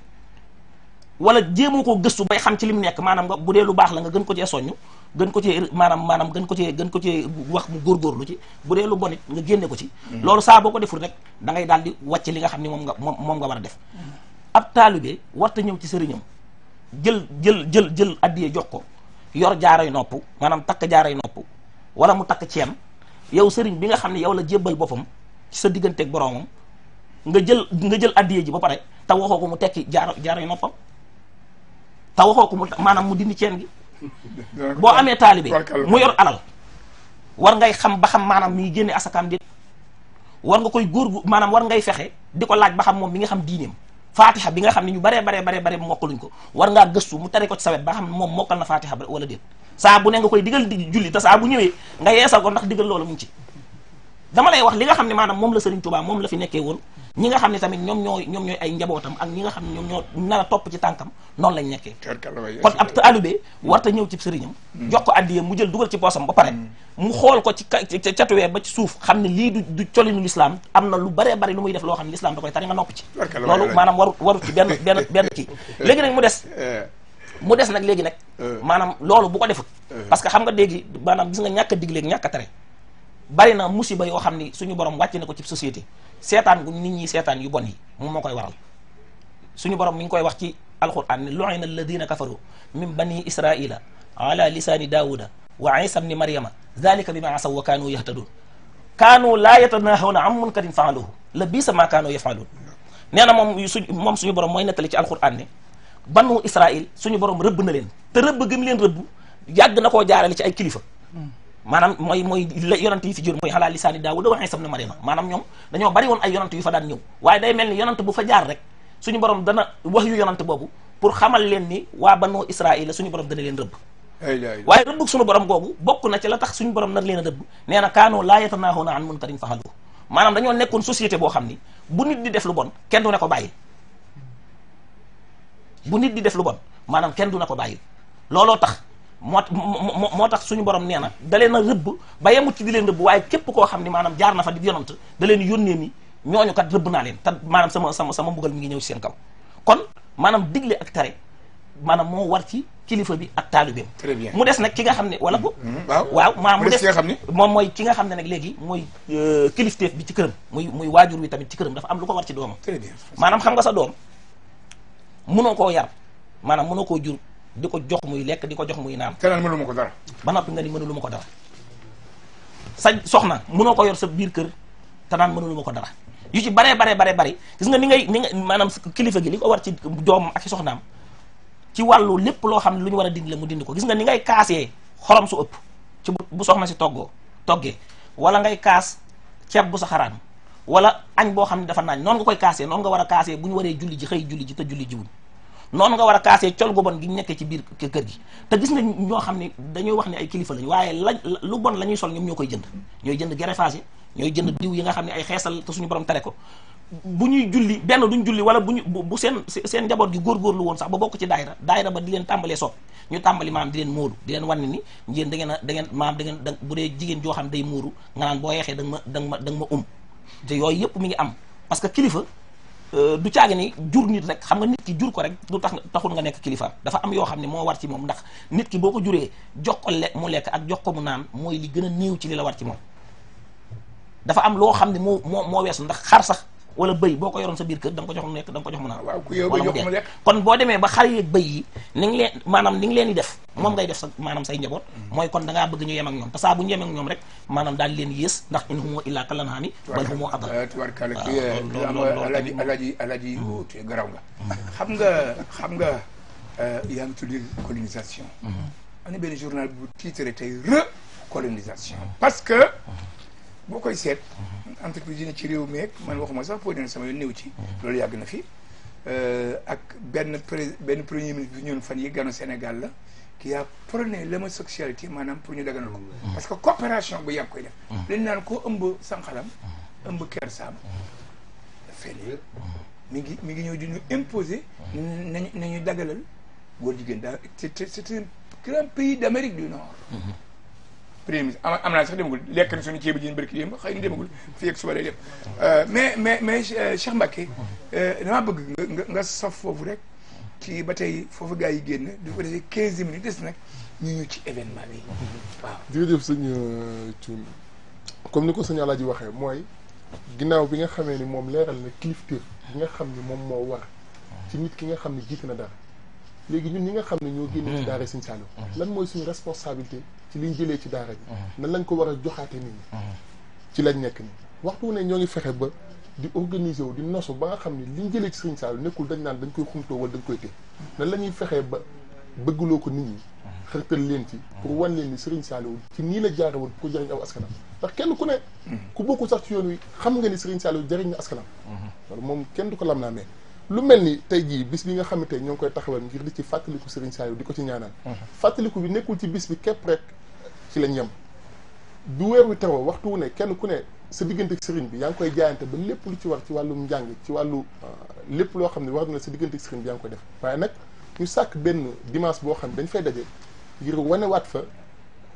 wala jéemoo koo gëstu bay xam ci lim nekk maanaam nga bu dee lu baax la nga gën ko cee soññ gën ko cee maanaam gën ko cee wax mu góorgóorlu ci bu dee lu bon it nga génne ko ci loolu saa boo ko deful rek da ngay daal di wàcc li nga xam ne moom nga war a def ab taalibe warta ñëw ci sëriñam jël addiye jox ko yor jaaray nopp maanaam takk jaaray nopp wala mu takk ceen yow sëriñ bi nga xam ne yow la jébbal boppam ci sa digganteeg boroomam nga jël addiye ji ba pare te waxoo ko mu tekki jaaray noppam te waxoo ko mu maanaam mu dindi ceen gi boo amee taalibe mu yor alal war ngay xam ba xam maanaam mi ngi génne asakaam déet war nga koy maanaam war ngay fexe di ko laaj ba xam moom mi nga xam diineem fatiha bi nga xam ne ñu baree bare mokkaluñ ko war ngaa gëstu mu tari ko ci sawet ba xam ne moom mokkal na fatiha ba wala déet saa bu ne nga koy digal di julli te saa bu ñëwee nga yeesal ko ndax digal loolu mu ngi ci dama lay wax li nga xam ne maanaam moom la Serigne Touba moom la fi nekkee woon ñi nga xam ne tamit ñoom ñooy ay njabootam ak ñi nga xam ne ñoom ñoo nar a topp ci tànkam noonu lañ nekkee kon ab taalibe warta ñëw ci sëriñam jox ko addiya mu jël dugal ci poosam ba pare mu xool ko ci catuwee ba ci suuf xam ne lii du colinu l'islam am na lu baree bari lu muy def loo xam ne l'islam da koy tari nga nopp ci loolu maanaam waru ci benn kii léegi nag mu des nag léegi nag maanaam loolu bu ko defut parce que xam nga léegi maanaam gis nga ñàkk a digleeg ñàkk a tere bari na musiba yoo xam ni suñu borom wàcc na ko ci société seetaan gu nit ñi seetaan yu bon yi moom moo koy waral suñu borom mi ngi koy wax ci alquran ne lu'ina alladina kafaru min bani israila ala lisaani daawuda wa isa bni maryama dhalika bima asaw wa kaanu yahtadun kaanu laa yatanahawna an munkarin faaluhu la biisa ma kaanu yafaluun nee na moom suñu borom mooy nettali ci alquran ne banu israil suñu borom rëbb na leen te rëbb gëm leen rëbb yàgg na koo jaarale ci ay kilifa maanaam mooy yonant yi fi jur mooy xalaa lisaani daawuda wa isa bni maryama maanaam ñoom dañoo bari woon ay yonant yu fa daan ñëw waaye day mel ni yonant bu fa jaar rek suñu borom dana wax yu yonant boobu pour xamal leen ni waa banu israil suñu borom dana leen rëbb waaye rëbb suñu borom googu bokk na ci la tax suñu borom nar leen a rëbb nee na kaanoo laa yatanaahuuna an munkarin faxaluhu maanaam dañoo nekkoon société boo xam ni bu nit di def lu bon kenn du ne ko bàyyi bu nit di def lu bon maanaam kenn du ne ko bàyyi looloo tax moo tax suñu borom nee na da leen a rëbb ba yemut ci di leen rëbb waaye képp koo xam ni maanaam jaar na fa di yonant da leen yónnee ni ñooñu kat rëbb naa leen te maanaam sama mbugal mi ngi ñëw ci seen kaw kon maanaam digle ak tere maanaam moo war ci kilifa bi ak taalibeem très bien mu des nag ki nga xam ne wala ko waaw maanaam mu des ki nga xam ne moom mooy ki nga xam ne nag léegi mooy kilifteef bi ci këram muy waajur wi tamit ci këram dafa am lu ko war ci doomam très bien maanaam xam nga sa doom mënoo koo yar maanaam mënoo koo jur di ko jox muy lekk di ko jox muy naan te naan mënulu ma ko dara ba noppi nga ni mënulu ma ko dara sa soxna mënoo ko yor sa biir kër te naan mënulu ma ko dara yu ci bari gis nga ni nga maanaam kilifa gi li ko war ci doomam ak ci soxnaam ci wàllu lépp loo xam ne lu ñu war a dindi la mu dindi ko gis nga ni ngay kaasee xorom su ëpp ci bu soxna si toggee wala ngay kaas ceeb bu sa xaraan wala añ boo xam ne dafa naañ noonu nga koy kaasee noonu nga war a kaasee bu ñu waree julli ji xëy julli ji te julli jiwuñ noonu nga war a kaasee col gu bon gi nekkee ci biir kër gi te gis nga ñoo xam ne dañuy wax ne ay kilifa lañu waaye lu bon la ñuy sol ñoom ñoo koy jënd ñooy jënd greffage ñooy jënd diw yi nga xam ne ay xeesal te suñu borom tere ko bu ñuy julli benn duñ julli wala bu seen njaboot gi góorgóorlu woon sax ba bokk ci daayira ba di leen tàmbalee sopp ñu tàmbali maam di leen móodu di leen wan ni yéen da ngeen maam bu dee jigéen joo xam day muuru nga naan boo yeexee da nga ma te yooyu yëpp mi ngi am parce que kilifa du caagi ni jur nit rek xam nga nit ki jur ko rek du taxul nga nekk kilifaam dafa am yoo xam ne moo war ci moom ndax nit ki boo ko juree jox ko mu lekk ak jox ko mu naan mooy li gën a néew ci li la war ci moom dafa am loo xam ne moo weesu ndax xar sax wala bëy boo ko yoroon sa biir kër da nga ko jox mu nekk da nga ko jox mu naan wala mu dee kon boo demee ba xar yeeg bëy yi ni ngi leen maanaam ni ngi leen di def moom ngay def sa maanaam say njaboot mooy kon da ngaa bëgg ñu yem ak ñoom te saa bu ñu yem ak ñoom rek maanaam daal leen yées ndax in huwa illaa kalan'aami bal huwa adall tubarkalla alaaji te garaw nga xam nga yaa ngi tuddi colonisation am na benn journal bu titré tey recolonisation parce que boo koy seet entreprise yi ne ci réew meeg man waxuma sax pour ne sama yoon néew ci loolu yàgg na fi ak benn premier ministre bi ñëwoon fan yi ganu Sénégal la qui a prôné l'homosexualité maanaam pour ñu daganal ko parce que coopération bu yàgg koy def dañ naan koo ëmb sànqalam ëmb kersaam fene mi ngi ñëw di ñu imposer nañu dagalal góor jigéen daal c'est un grand pays d'Amérique du Nord premier ministre am naa sax demagul lekk na suñu ceebu ji ñu bërki démb xëy na demagul fii ak suba lay dem mais Cheikh Mbacké damaa bëgg nga sof foofu rek ci ba tey foofu gars yi génn di ko defee 15 minutes des nag ñu ñëw ci événement bi waaw jërëjëf sëñ Thioune comme ni ko sëñ Alaaji waxee mooy ginnaaw bi nga xamee ni moom leeral na kilifteef bi nga xam ni moom moo war ci nit ki nga xam ne jiite na dara léegi ñun ñi nga xam ne ñoo génne ci daara Sëñ Saliou lan mooy suñu responsabilité ci liñ jëlee ci daara bi nan lañ ko war a joxaate nit ñi ci lañ nekk ni waxtu ne ñoo ngi fexe ba di organiser wu di nosu ba nga xam ne liñ jëlee ci Sëñ Saliou nekkul dañ naan dañ koy xumtoo wala dañ koy téye nan la ñuy fexee ba bëggloo ko nit ñi xërtal leen ci pour wan leen ni Sëriñ Saliou ci nii la jaare woon pour jëriñ aw askanam ndax kenn ku ne ku bokkul sax ci yoon wi xam nga ni Sëriñ Saliou jëriñ na askanam loolu moom kenn du ko lam naa mais lu mel ni tey jii bis bi nga xamante ñoo ngi koy taxawal ngir di ci fàttaliku Serigne Saliou di ko ci ñaanal fàttaliku bi nekkul ci bis bi képp rek ci lañ yem bu weer wi teroo waxtu wu ne kenn ku ne sa diggante ak Serigne bi yaa ngi koy jaayante ba lépp lu ci war ci wàllum njàng ci wàllu lépp loo xam ne war na sa diggante ak Serigne bi yaa ngi koy def waaye nag ñu sàkk benn dimanche boo xam ne dañ fay daje ngir wanewaat fa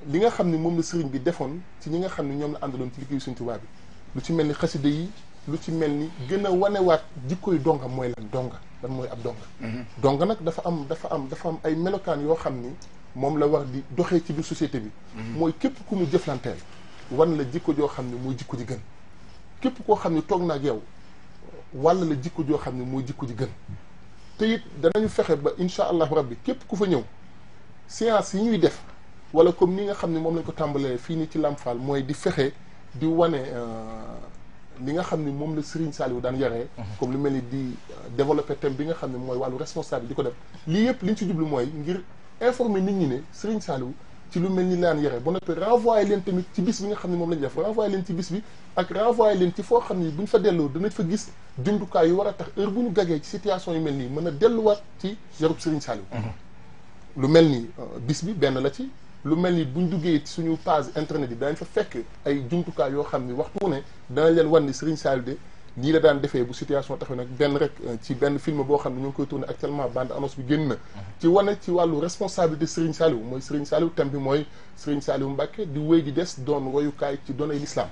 li nga xam ne moom la Serigne bi defoon ci ñi nga xam ne ñoom la àndaloon ci liggéeyu Serigne Touba bi lu ci mel ni xasida yi lu ci mel ni gën a wanewaat jikkoy donga mooy lan donga lan mooy ab donga donga nag dafa am ay melokaan yoo xam ni moom la war di doxee ci biir société bi mooy képp ku mu jëflanteel wan la jikko joo xam ne mooy jikko ji gën képp koo xam ne toog na ak yow walla la jikko joo xam ne mooy jikko ji gën te it danañu fexe ba incha allahu rabbi képp ku fa ñëw séance yi ñuy def wala comme ni nga xam ne moom lañ ko tàmbalee fii nii ci Lamp Fall mooy di fexe di wane li nga xam ne moom la Serigne Saliou daan yaree comme lu mel ni di développer thème bi nga xam ne mooy wàllu responsable di ko def lii yëpp li ñu ci jublu mooy ngir informer nit ñi ne Serigne Saliou ci lu mel ni laan yaree ba noppi renvoyer leen tamit ci bis bi nga xam ne moom la ñu def renvoyer leen ci bis bi ak renvoyer leen ci foo xam ne buñ fa delloo danañ fa gis jumtukaay yu war a tax heure bu ñu gagee ci situation yu mel nii mën a delluwaat ci yarub Serigne Saliou lu mel ni bis bi benn la ci lu mel ni buñ duggee ci suñu page internet yi danañ fa fekk ay jumtukaay yoo xam ni waxtu ne danañ leen wan ni Serigne Saliou de nii la daan defee bu situation taxaw nag benn rek ci benn film boo xam ne ñu ngi koy tourné actuellement bande annonce bi génn na ci wane ci wàllu responsabilité Serigne Saliou mooy Serigne Saliou thème bi mooy Serigne Saliou Mbacké di wéy di des doon royukaay ci doonay l'islam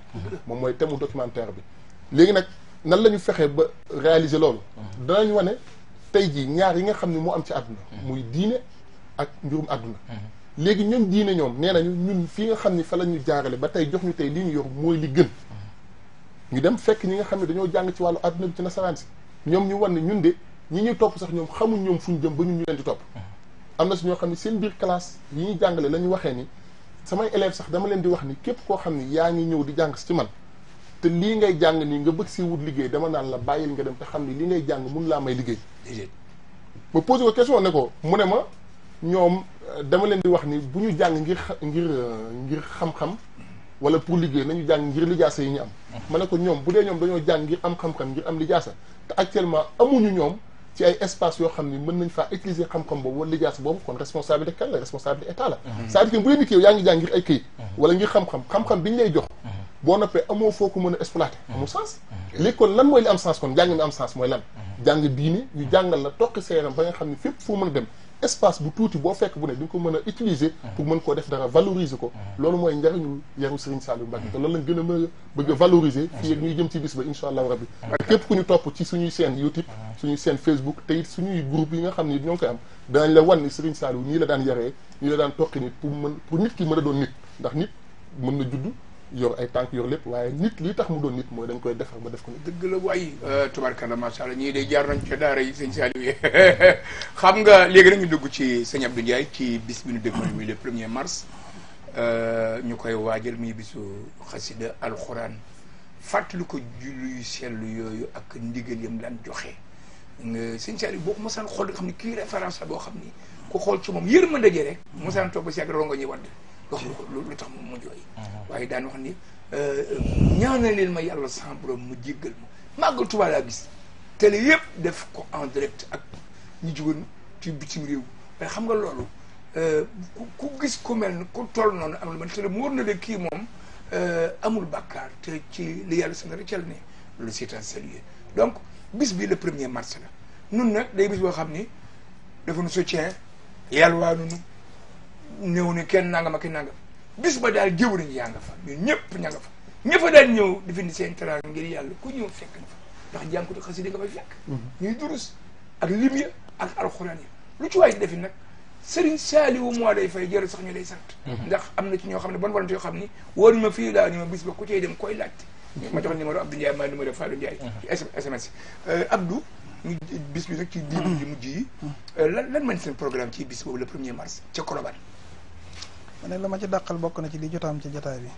moom mooy thème documentaire bi léegi nag nan la ñu fexee ba réaliser loolu danañ wane tey jii ñaar yi nga xam ne moo am ci àdduna muy diine ak mbirum àdduna léegi ñun diine ñoom nee nañu ñun fii nga xam ni fa la ñu jaarale ba tey jox ñu tey li ñu yor mooy li gën ñu dem fekk ñi nga xam ne dañoo jàng ci wàllu àdduna bi ci nasaraan si ñoom ñu wan ne ñun de ñi ñuy topp sax ñoom xamuñ ñoom fu ñu jëm ba ñun ñu leen di topp am na si ñoo xam ne seen biir classe yi ñuy jàngale la ñu waxee ni samay élèves sax dama leen di wax ni képp koo xam ni yaa ngi ñëw di jàng si ci man te lii ngay jàng nii nga bëgg si wut liggéey dama naan la bàyyil nga dem te xam ni li ngay jàng mun laa may liggéey ma posé ko question ne ko mu ne ma ñoom dama leen di wax ni bu ñu jàng ngir xam-xam wala pour liggéey nañu jàng ngir lijaasa yi ñu am ma ne ko ñoom bu dee ñoom dañoo jàng ngir am xam-xam ngir am lijaasa te actuellement amuñu ñoom ci ay espace yoo xam ni mën nañ faa utiliser xam-xam boobu wala lijaasa boobu kon responsabilité kan la responsabilité état la c'est-à-dire que bu dee nit ki yow yaa ngi jàng ngir ay këyit wala ngir xam-xam bi ñu lay jox boo noppee amoo foo ko mën a exploiter amul sens léegi kon lan mooy li am sens kon jàng mi am sens mooy lan jàng diine ñu jàngal la toqi sa yaram ba nga xam ne fépp foo mën a dem espace bu tuuti boo fekk bu ne di nga ko mën a utiliser pour mën koo def dara valoriser ko loolu mooy njariñu yaru Serigne Saliou Mbacké te loolu lañ gën a mën a bëgg a valoriser fii ak ñuy jëm ci bis ba incha allahu rabbi képp ku ñu topp ci suñuy chaîne YouTube suñuy chaîne Facebook te it suñuy groupe yi nga xam ne ñoo ngi koy am danañ la wan ni Serigne Saliou nii la daan yaree nii la daan toqi nit pour nit ki mën a doon nit ndax nit mën na judd yor ay tànk yor lépp waaye nit lii tax mu doon nit mooy dañ koy defar ba def ko nit dëgg la waay tubarkalla macha allah ñii day jaar nañ ca daara yi sëñ Saliou yi xam nga léegi nañu dugg ci sëñ Abdou Ndiaye ci bis bi ñu dégg mooy le 1er mars ñu koy waajal muy bisu xasida alxuraan fàttali ko julli yu sell yooyu ak ndigal yam daan joxe nga sëñ Saliou boo ko mosaan xool nga xam ne kii référence la boo xam ni ku xool ci moom yërmande gi rek mosaan toog ba si yàgg rongo ñuy wadd wax lu tax mu jooy waaye daan wax ni ñaanal leen ma yàlla sans borom mu jéggal ma màggal Tuubaa laa gis télé yëpp def ko en direct ak ñu jógoon ci bitim réew mais xam nga loolu ku gis ku mel ni ku toll noonu am lu man te mu war na de kii moom amul bàkkaar te ci li yàlla seen rëccal ne loolu c'est à saluer donc bis bi le 1er mars la nun nag day bis boo xam ni dafa nu soutien yàlla waa nunu ñëw ne kenn nangam ak nangam bis ba daal jëwriñ yaa nga fa ñun ñëpp ña nga fa ña fa daan ñëw di fi seen teraanga ngir yàlla ku ñëw fekk na fa ndax jànkatu xasida nga fay fekk ñuy durus ak lim ya ak alxuraan ya lu ci waay di defi nag Serigne Saliou moo day fay jël sax ñu lay sant ndax am na ci ñoo xam ne bonne volonté yoo xam ni wóor ma fii laa ni ma bis ba ku cay dem koy laajte ma jox numéro Abdou Ndiaye maa numéro Fallou Ndiaye ci SMS Abdou ñu bis bi nag ci diir yi mujj yi lan mañ seen programme ci bis boobu le 1er mars ca Colobane ma ne la ma ci dàqal bokk na ci li jotaam ci jotaay bi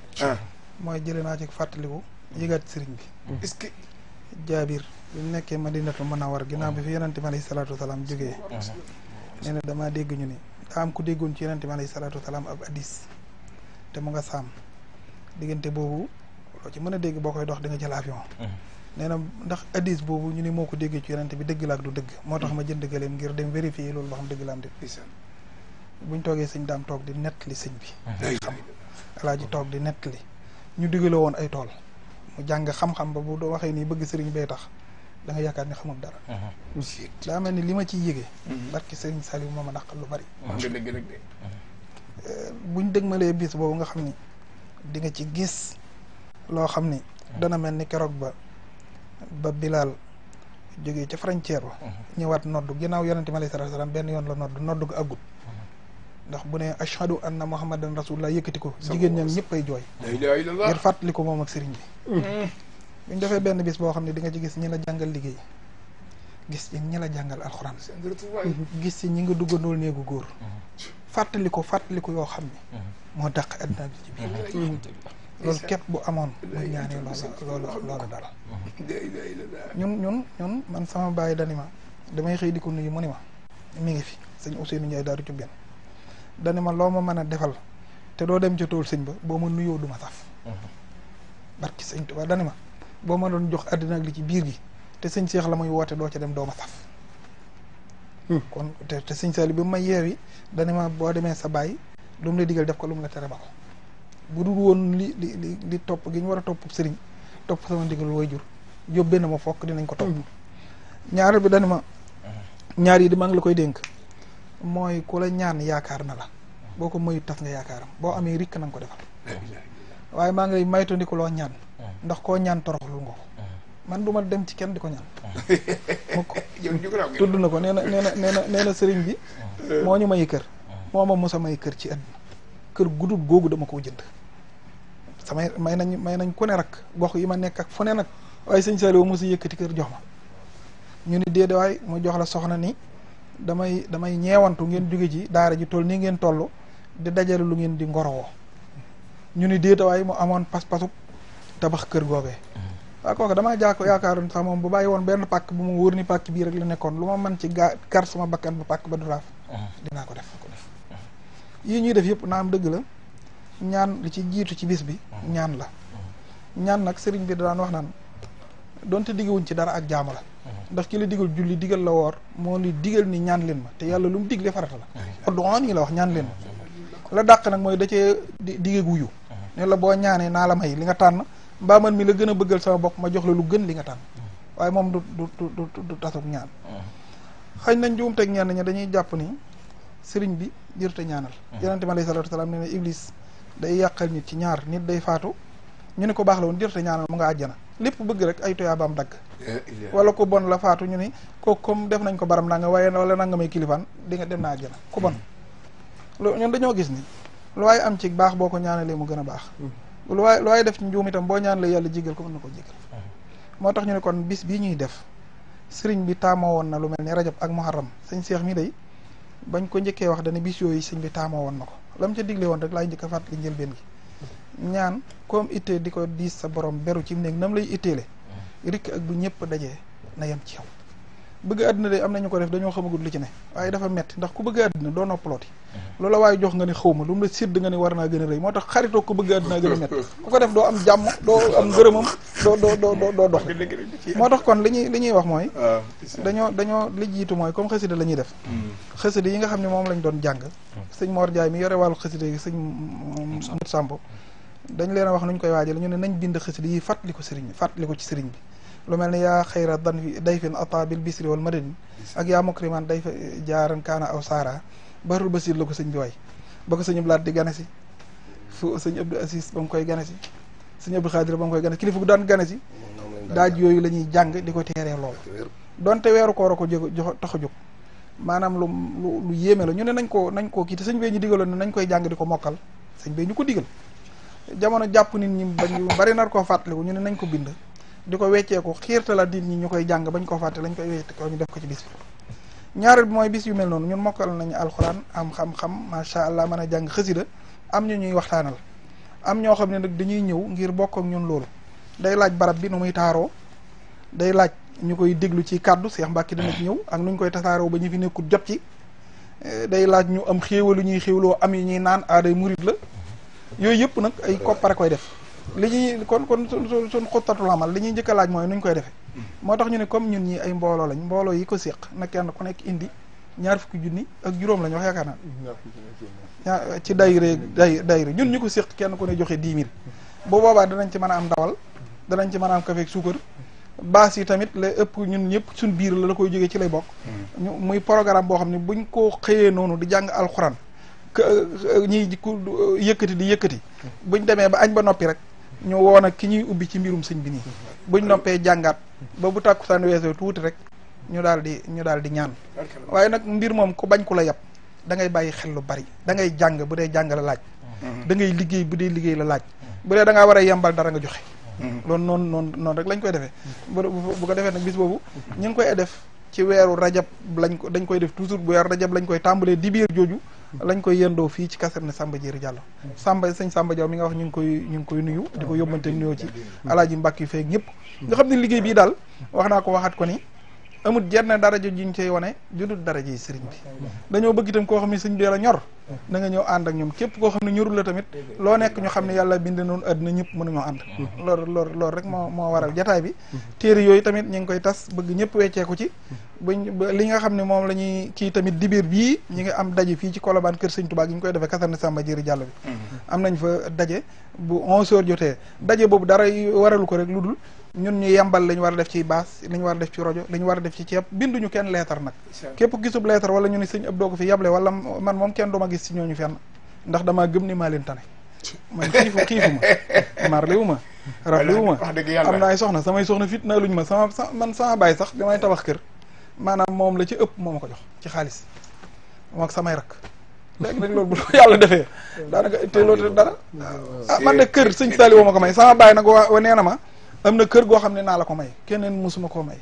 mooy jëlee naa ci fàttaliku yëgaat sëriñ bi est-ce que jaabir bi mu nekkee Madinatu Munawwara ginnaaw bi fi yonente bi alayhi salaatu wasalaam jógee nee na damaa dégg ñu ni daa am ku déggoon ci yonente bi alayhi salaatu wasalaam ab hadis te mu nga saam diggante boobu loo ci mën a dégg boo koy dox di nga jël avion nee na ndax hadis boobu ñu ni moo ko déggee ci yonente bi dëgg la ak du dëgg moo tax ma jënd gëléem ngir dem vérifier loolu ba xam dëgg la am déet buñ toogee sëñ daam toog di nettali sëñ bi xam alaaji toog di nettali ñu digale woon ay tool mu jàng xam-xam ba bu doo waxee nii bëgg sëriñ bee tax da nga yaakaar ni xamul dara daa mel ni li ma ciy yëgee barki sëriñ Saliou moo ma dàqal lu bari buñ dëgmalee bis boobu nga xam ni di nga ci gis loo xam ni dana mel ni keroog ba Bilal jógee ca frontière ba ñëwaat noddu ginnaaw yonente mi alayhi salaatu salaam benn yoon la noddu ko aggut ndax bu ne ashhadu anna muhammadan rasulullah yëkkati ko jigéen ñam ñëpp ay jooy ngir fàttali ko moom ak sëriñ bi buñ defee benn bis boo xam ne di nga ci gis ñi la jàngal liggéey gis ci ñi la jàngal alxuraan gis ci ñi nga duggandool néegu góor fàttali ko yoo xam ne moo dàq adduna bi ci biir loolu képp bu amoon bu ñaanee loolu dal ñun man sama bàyyi dani ma damay xëy di ko nuyu mu ni ma mi ngi fi sëñ Ousseynou Ndiaye daaru ci benn dani ma loo ma mën a defal te doo dem ca tool sëñ ba boo ma nuyoo du ma saf barki sëñ Tuubaa dani ma boo ma doon jox àddina ak li ci biir gi te sëñ Seex la muy woote doo ca dem doo ma saf kon te sëñ Saliou bi mu may yeewi dani ma boo demee sa bàyyi lu mu la digal def ko lu mu la tere ba ko bu dul woon li topp gi ñu war a topp sëriñ topp sama ndigal waajur yóbbee na ma fokk dinañ ko topp ñaareel bi dani ma ñaar yi di maa ngi la koy dénk mooy ku la ñaan yaakaar na la boo ko mayut tas nga yaakaaram boo amee rikk na nga ko defal waaye maa ngay maytandiku loo ñaan ndax koo ñaan toroxlu nga ko man du ma dem ci kenn di ko ñaan mukk tudd na ko nee na sëriñ bi moo ñu may kër moo ma mos a may kër ci àdduna kër gudut googu dama koo jënd samay may nañ ku ne rak gox yi ma nekk ak fu ne nag waaye sëñ Saliou mos a yëkkati kër jox ma ñu ni déedéet waay mu jox la soxna ni damay ñeewantu ngeen jóge ci daara ji toll nii ngeen toll di dajale lu ngeen di ngorowoo ñu ni déeta waaye mu amoon pas-pasub tabax kër googee waaw kooku damaa yaakaaroon sax moom bu bàyyi woon benn pàkk bu mu wóor ni pàkk bii rek la nekkoon lu ma mën ci kar sama bakkan ba pàkk ba du raaf dinaa ko def yii ñuy def yëpp na am dëgg la ñaan li ci jiitu ci bis bi ñaan la ñaan nag sëriñ bi daan wax naan donte diggewuñ ci dara ak jaamu la ndax ki la digal julli digal la woor moo ni digal ni ñaan leen ma te yàlla lu mu digle farata la oddoon yi la wax ñaan leen ma la dàq nag mooy da cee digge guyu ne la boo ñaanee naa la may li nga tànn mbaa man mi la gën a bëggal sama bopp ma jox la lu gën li nga tànn waaye moom du tasuk ñaan xëy nañ juumteeg ñenn ñi dañuy jàpp ni sëriñ bi jërte ñaanal yonente bi alayhi salaatu wasalaam nee na iblis day yàqal nit ci ñaar nit day faatu ñu ne ko baax la woon jërte ñaanal mu nga àjjana lépp bëgg rek ay toyaabaam dagg wala ku bon la faatu ñu ni ko comme def nañ ko baram nanga waaye wala nanga may kilifaan di nga dem na àjjana ku bon ñun dañoo gis ni lu waaye am ci baax boo ko ñaanalee mu gën a baax lu waaye def ci njuum itam boo ñaanalee yàlla jégal ko mën na ko jégal moo tax ñu ne kon bis bii ñuy def sëriñ bi taamoo woon na lu mel ni rajab ak muharram sëñ Seex mi day bañ ko njëkkee wax dana bis yooyu sëñ bi taamoo woon na ko lam ca digle woon rek laay njëkk a fàttali njëlbeen gi ñaan comme ittee di ko diis sa borom beru ci néeg nam lay itteele rikk ak bu ñëpp dajee na yem ci yow bëgg àddina de am nañu ko def dañoo xamagul li ci ne waaye dafa metti ndax ku bëgg àddina doo noppalooti loola waaye jox nga ne xaw ma lu mu la sédd nga ne war naa gën a rëy moo tax xaritoo ko bëgg àddina gën a metti ku ko def doo am jàmm doo am ngërëmam doo dox moo tax kon li ñuy wax mooy dañoo li jiitu mooy comme xasida la ñuy def xasida yi nga xam ne moom lañ doon jàng sëñ Mor Ndiaye mi yore wàllu xasida yi sëñ Mut Sambo dañ leen a wax nuñ koy waajal ñu ne nañ bind xasida yi fàttali ko ci sëriñ bi lu mel ni yaa xayra dayfin ata bil bisri wal madani ak yaa mukriman day fa jaaran kaana aw saara barul basir la ko sëñ bi way ba ko sëñ Abdou Lahad di gane si fu sëñ Abdou Aziz ba mu koy gane si sëñ Abdou Khadir ba mu koy gane si kilifa gu daan gane si daaj yooyu la ñuy jàng di ko teeree lool donte weeru koor a ko tax a jóg maanaam lu yéeme la ñu ne nañ koo kii te sëñ bee ñu digaloon ne nañ koy jàng di ko mokkal sëñ bee ñu ko digal jamono jàpp nit ñi bañ bari nar koo fàttaliku ñu ne nañ ko bind di ko wecceeku xiirtala nit ñi ñu koy jàng bañ koo fàtte lañ koy wecce ko ñu def ko ci bis bi ñaareel bi mooy bis yu mel noonu ñun mokkal nañu alxuraan am xam-xam macha allah mën a jàng xasida am ñu ñuy waxtaanal am ñoo xam ne nag dañuy ñëw ngir bokk ak ñun loolu day laaj barab bi nu muy taaroo day laaj ñu koy déglu ci kàddu Seex Mbàkke dina ci ñëw ak nu ñu koy tasaaroo ba ñu fi nekkul jot ci day laaj ñu am xéewalu ñuy xéewloo am yu ñuy naan aaday murit la yooyu yëpp nag ay koppare koy def li ñuy kon suñ xuttatul amal li ñuy njëkk a laaj mooy nuñ koy defee moo tax ñu ne comme ñun ñi ay mbooloo lañ mbooloo yi ko séq na kenn ku nekk indi 20 junni ak juróom lañ wax yaakaar naa ci dayre ñun ñu ko séq kenn ku ne joxe 10 000 bu boobaa danañ ci mën a am ndawal danañ ci mën a am café ak suukar baas yi tamit la ëpp ñun ñëpp suñ biir la koy jógee ci lay bokk ñu muy programme boo xam ne buñ ko xëyee noonu di jàng alxuraan ñiy yëkkati di yëkkati buñ demee ba añ ba noppi rek ñu woon ak ki ñuy ubbi ci mbirum sëñ bi nii buñ noppee jàngaat ba bu tàkkusaan weesoo tuuti rek ñu daal di ñaan waaye nag mbir moom ku bañ ku la yab da ngay bàyyi xel lu bari da ngay jàng bu dee jàng la laaj da ngay liggéey bu dee liggéey la laaj bu dee da ngaa war a yembal dara nga joxe loolu noonu rek lañ koy defee bu ko defee nag bis boobu ñu ngi koy def ci weeru rajab dañ koy def toujours bu weeru rajab lañ koy tàmbalee dibeer jooju lañ koy yendoo fii ci caserne Samba Diéry Diallo sëñ Samba Diaw mi nga wax ñu ngi koy nuyu di ko yóbbante nuyoo ci alaaji mbàkk yu feek ñëpp nga xam ne liggéey bii daal wax naa ko waxaat ko ni amul jenn daraja juñ cey wane judul daraja yi sëriñ bi dañoo bëgg itam koo xam ne sëñ bi la ñor na nga ñëw ànd ak ñoom képp koo xam ne ñorul la tamit loo nekk ñu xam ne yàlla bind noonu àdduna ñëpp mënuñoo ànd loolu rek moo waral jataay bi téere yooyu tamit ñu ngi koy tas bëgg ñëpp wecceeku ci li nga xam ne moom la ñuy kii tamit dibéer bii ñi ngi am daje fii ci Colobane kër sëñ Touba gi ñu koy defee caserne Samba Diéry Diallo bi am nañ fa daje bu 11h jotee daje boobu dara waralu ko rek lu dul ñun ñu yembal lañ war a def ci baas lañ war a def ci rajo lañ war a def ci ceeb binduñu kenn leetar nag képp gisub leetar wala ñu ne sëñ ab doo ko fi yable wala man moom kenn duma gis ci ñooñu fenn ndax damaa gëm ni maa leen tane man kiifu ma marliwu ma rafliwu ma am na ay soxna samay soxna fit naa luñ ma sama baay sax bi may tabax kër maanaam moom la ci ëpp moo ma ko jox ci xaalis moom ak samay rak léegi nag loolu bu yàlla defee daanaka te loolu dara man de kër sëñ Saliou ma ko may sama baay nag wa nee na ma am na kër goo xam ne naa la ko may keneen musuma koo may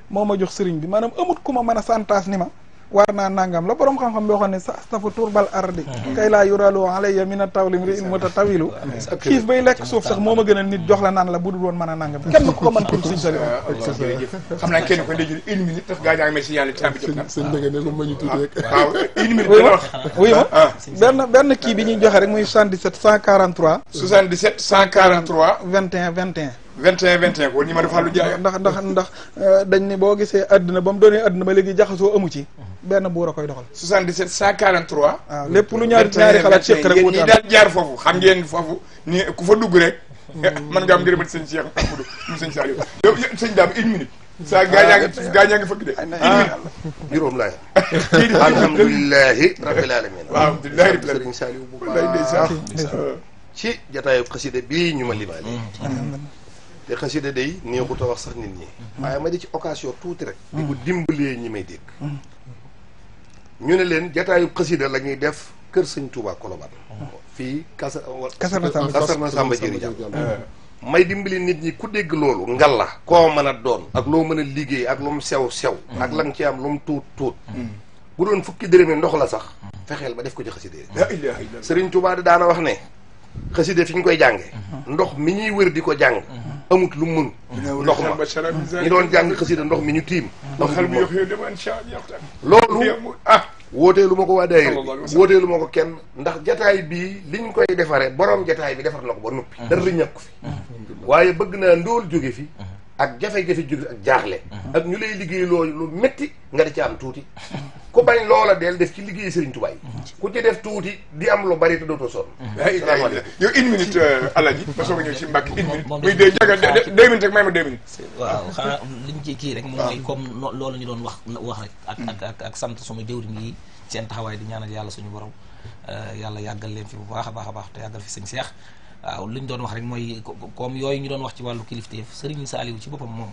moo ma jox sëriñ bi maanaam amut ku ma mën a santaas ni ma war naa nangam la borom xam-xam boo xam ne sa astafa turbal ardi kay laa yuralu alayya mina tawlim ri in mutatawilu xiif bay lekk suuf sax moo ma gën a nit jox la naan la budul woon mën a nangam kenn ku ko mën ko sëñ Saliou xam naa kenn ko day jël 1 minute tax gaa ñaa ngi may si yàlla temps bi jot na sëñ dëgg ne ko ma ñu tuuti rek waaw 1 minute dana wax wuy ma benn kii bi ñuy joxe rek muy 77 143 77 143 21 21 ko numéro Fallou Diaye ndax dañ ne boo gisee àdduna ba mu doonee àdduna ba léegi jaxasoo amu ci benn buur a koy doxal 77 143 waaw lépp lu ñaari xalaat Cheikh rek ñi daal jaar foofu xam ngeen foofu ni ku fa dugg rek man nga am ngërëmat sëñ Cheikh Amadou mu sëñ Saliou yow sëñ daam 1 minute sa gaañaa ngi fëgg de 1 minute juróom laay alhamdulilahi rabbil alamin waaw alhamdulilahi rabbil sëriñ alamin Saliou bu baax ci jataayu xasida bii ñu ma limaale te xasida day neexut a wax sax nit ñi waaye ma di ci occasion tuuti rek di ko dimbalee ñi may dégg ñu ne leen jataayu xasida la ñuy def kër sëñ Touba Colobane fii caserne Samba Diéry Diallo may dimbali nit ñi ku dégg loolu ngal la koo mën a doon ak loo mën a liggéey ak lu mu sew ak la nga ci am lu mu tuut bu doon fukki dërëmi ndox la sax fexeel ba def ko ci xasida sëriñ Touba da daana wax ne xasida fi ñu koy jànge ndox mi ñuy wër di ko jàng amut lu mun ndox ma ñi doon jàng xasida ndox mi ñu tiim loolu wooteelu ma ko waa daayira bi wooteelu ma ko kenn ndax jataay bii liñ koy defare borom jataay bi defar na ko ba noppi dara ñàkk fi waaye bëgg naa ndóol jóge fi ak jafe-jafe jóge ak jaaxle ak ñu lay liggéey loolu lu métti nga di ci am tuuti ku bañ loola del def ci liggéey Serigne Touba ku ci def tuuti di am lu bari te dootoo sonn yow 1 minute Alaaji ba soog a ñëw ci Mbàkke 1 minute muy dee jaga 2 minutes rek may ma 2 minutes waaw xanaa liñ ci kii rek moom mooy comme loolu ñu doon wax rek ak sant suma jëwriñ yi seen taxawaay di ñaanal yàlla suñu borom yàlla yàggal leen fi bu baax a baax te yàggal fi sëñ Cheikh waaw li ñu doon wax rek mooy comme yooyu ñu doon wax ci wàllu kilifteef Serigne Saliou ci boppam moom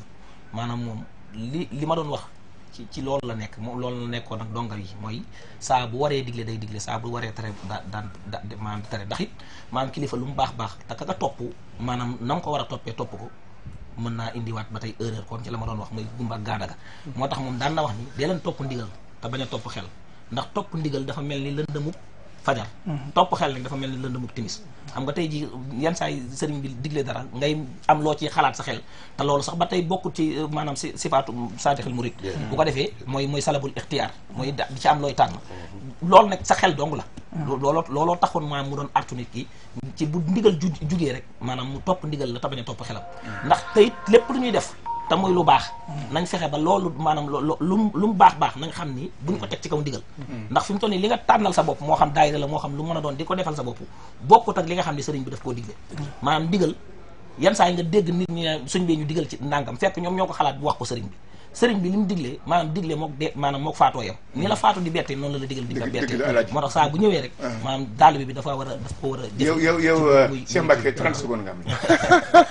maanaam moom li ma doon wax ci loolu la nekk moom loolu la nekkoon ak donga yi mooy saa bu waree digle day digle saa bu waree tere maanaam tere ndax it maanaam kilifa lu mu baax te ka nga topp maanaam na nga ko war a toppee topp ko mën naa indiwaat ba tey erreur kon ci la ma doon wax mooy gumba ak gaadaga moo tax moom daan na wax ni dee leen topp ndigal te bañ a topp xel ndax topp ndigal dafa mel ni lëndëmu fajar topp xel nag dafa mel ni lëndëmuk timis xam nga tey ji yenn saa yi sëriñ bi digle dara ngay am loo ci xalaat sa xel te loolu sax ba tey bokkut ci maanaam sifaatu saadixil murid bu ko defee mooy salabul ixtiyaar mooy di ci am looy tànn loolu nag sa xel dong la looloo taxoon maanaam mu doon artu nit ki ci bu ndigal jugee rek maanaam mu topp ndigal la te bañ a topp xelam ndax tey lépp lu ñuy def te muy lu baax nañ fexe ba loolu maanaam lu mu baax nañ xam ni buñ ko teg ci kaw ndigal ndax fi mu toll nii li nga tànnal sa bopp moo xam daayira la moo xam lu mën a doon di ko defal sa bopp bokkut ak li nga xam ne sëriñ bi daf koo digle maanaam ndigal yenn saa yi nga dégg nit ñi ne suñ bee ñu digal ci ndàngam fekk ñoom ñoo ko xalaat bu wax ko sëriñ bi li mu diglee maanaam digle mook faatoo yam ni la faatu di bette noonu la digal di bette moo tax saa bu ñëwee rek maanaam daal bi dafa war a daf ko war a yow Cheikh Mbacke 30 secondes nga am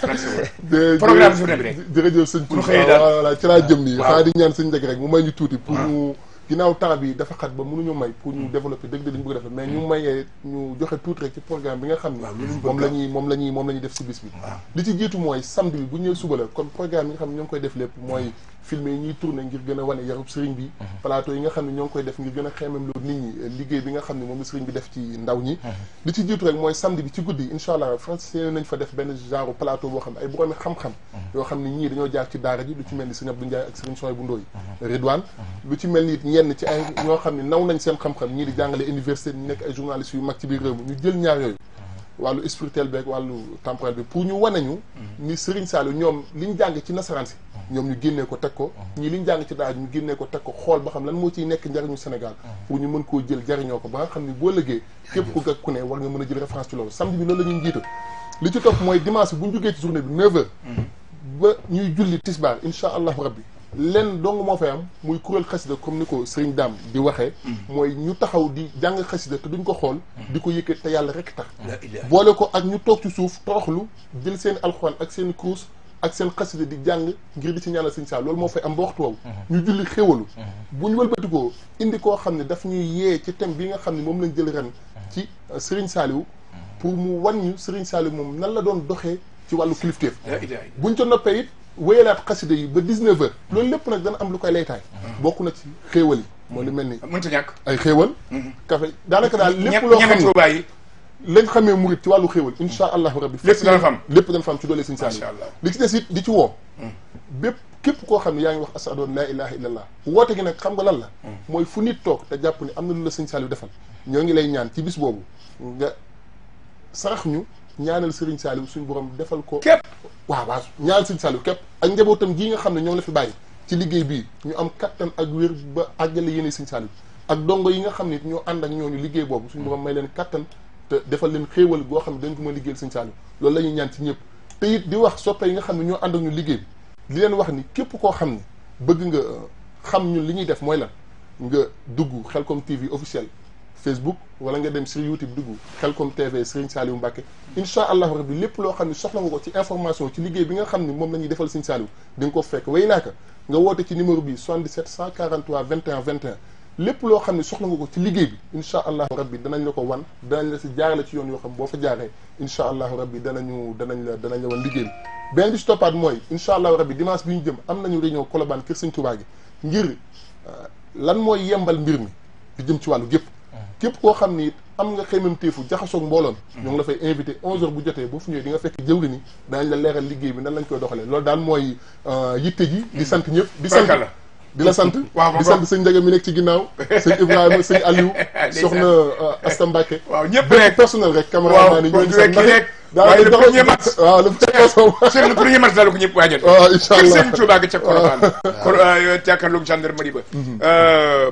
30 secondes programme journée bi rek jërëjëf sëñ voilà ci laa jëm nii xanaa di ñaan sëñ Ndiaye rek mu may ñu tuuti pour ñu ginnaaw temps bi dafa xat ba mënuñu may pour ñu développer dëgg dañu bëgg defal mais ñu mayee ñu joxe tuuti rek ci programme bi nga xam ne moom la ñuy def si bis bi li ci jiitu mooy samedi bi bu ñëwee suba la comme programme yi nga xam ne ñoo ngi koy def lépp mooy film yi ñuy tourné ngir gën a wane yarub sëriñ bi plateau yi nga xam ne ñoo ngi koy def ngir gën a xeemam loolu nit ñi liggéey bi nga xam ne moom la sëriñ bi def ci ndaw ñi li ci jiitu rek mooy samedi bi ci guddi incha allah fas yéene nañ fa def benn genre plateau boo xam ne ay boroomi xam-xam yoo xam ne ñii dañoo jaar ci daara ji lu ci mel ni sëriñ Abdou Ndiaye ak sëriñ Soy bu Ndooy Ridwan lu ci mel ni ñenn ci ay ñoo xam ne naw nañ seen xam-xam ñii di jàngale université ñu nekk ay journalistes yu mag ci biir réew mi ñu jël ñaar yooyu wàllu spirituel beeg wàllu temporel bi pour ñu wane ñu ni Serigne Saliou ñoom li ñu jàng ci nasaraan si ñoom ñu génnee ko teg ko ñii li ñu jàng ci daara ñu génnee ko teg ko xool ba xam lan moo ciy nekk njariñu Sénégal pour ñu mën koo jël jariñoo ko ba nga xam ne boo lëggee képp ku gag ku ne war nga mën a jël référence ci loolu samedi bi loolu la ñuy njiital li ci topp mooy dimanche bi bu ñu jógee ci journée bi 9h ba ñuy julli tisbaar incha allahu rabbi lenn dong moo fay am muy kuréel xasida comme ni ko Serigne Dame di waxee mooy ñu taxaw di jàng xasida te duñ ko xool di ko yëkkati te yàlla rek tax boole ko ak ñu toog ci suuf toroxlu jël seen alxuraan ak seen kurus ak seen xasida di jàng ngir di ci ñaanal Serigne Saliou loolu moo fay am ba waxtu woowu ñu julli xéwalu bu ñu wëlbatikoo indi koo xam ne daf ñuy yee ci thème bi nga xam ne moom lañ jël ren ci Serigne Saliou pour mu wan ñu Serigne Saliou moom nan la doon doxee ci wàllu kilifteef buñ ca noppee it wéyalaat xasida yi ba 19h loolu lépp nag dana am lu koy laytaay bokk na ci xéewal yi moo li mel ni mënta ñàkk ay xéewal café daanaka daal lépp loo xam ne lañ xamee murit ci wàllu xéewal insha allahu rabbi lépp dana fa am ci doole Serigne Saliou li ci des it di ci woo bépp képp koo xam ne yaa ngi wax ashhadu an laa ilaha illallah woote gi nag xam nga lan la mooy fu nit toog te jàpp ni am na lu la Serigne Saliou defal ñoo ngi lay ñaan ci bis boobu nga sarax ñu ñaanal Serigne Saliou suñu borom defal ko képp waaw ñaanal Serigne Saliou képp ak njabootam gii nga xam ne ñoom la fi bàyyi ci liggéey bii ñu am kattan ak wér ba àggale yéene Serigne Saliou ak dongo yi nga xam ne ñoo ànd ak ñooñu liggéey boobu suñu borom may leen kattan te defal leen xéewal goo xam ne dañ ko mën a liggéeyal Serigne Saliou loolu la ñuy ñaan ci ñëpp te it di wax soppe yi nga xam ne ñoo ànd ak ñu liggéey bi li leen wax ni képp koo xam ne bëgg nga xam ñun li ñuy def mooy lan nga dugg Khelcom TV officiel Facebook wala nga dem sur YouTube dugg Khelcom TV Serigne Saliou Mbacké incha allahu rabbi lépp loo xam ne soxla nga ko ci information ci liggéey bi nga xam ne moom la ñuy defal Serigne Saliou di nga ko fekk way naaka nga woote ci numéro bi 77 143 21 21 lépp loo xam ne soxla nga ko ci liggéey bi incha allahu rabbi danañ la ko wan danañ la si jaarale ci yoon yoo xam boo fa jaaree incha allahu rabbi danañ la wan liggéey bi benn bi si toppaat mooy incha allahu rabbi dimanche bi ñu jëm am nañu réunion Colobane kër Serigne Touba gi ngir lan mooy yembal mbir mi di jëm ci wàllu gépp képp koo xam ni it am nga xëymamteefu jaxasoog mbooloon ñoo ngi la fay invité 11h bu jotee boo fu ñëwee di nga fekk jëwri ni danañ la leeral liggéey bi nan lañ koy doxalee loolu daal mooy yitte ji di sant ñëpp di la sant di sant sëñ Ndiaga mi nekk ci ginnaaw sëñ Ibrahima sëñ Aliou soxna Asta Mbacké waaw ñëpp rek personnel rek cameraman yi ñoo sant waaye le premier match waaw le premier match daal ko ñëpp waajal waaw incha allah sëñ Touba ga ca Colobane kon jàkkaarloog gendarmerie ba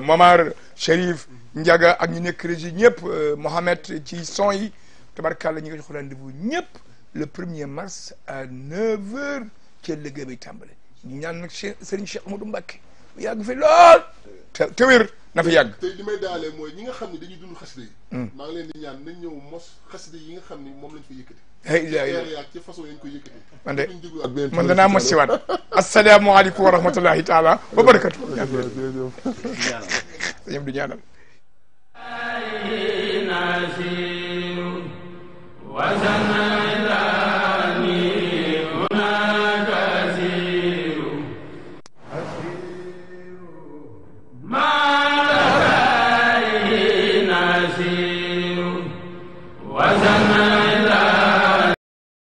Momar Chérif Ndiaga ak ñu nekk régie ñëpp Mohamed ci son yi tabarkàlla ñi nga jox rendez-vous ñëpp le 1er mars à 9h ci liggéey bi tàmbale ñu ñaan nag Serigne Cheikh Amadou Mbacké mu yàgg fi lool te wér na fi yàgg tey li may daalee mooy ñi nga xam ne dañuy dund xasida yi maa ngi leen di ñaan nañ ñëw mos xasida yi nga xam ni moom lañ fa yëkkati ci façon yañ ko yëkkati man danaa mos si waat asalaamaaleykum wa rahmatullahi taala wa barakatu ñëpp du ñaanal وزمان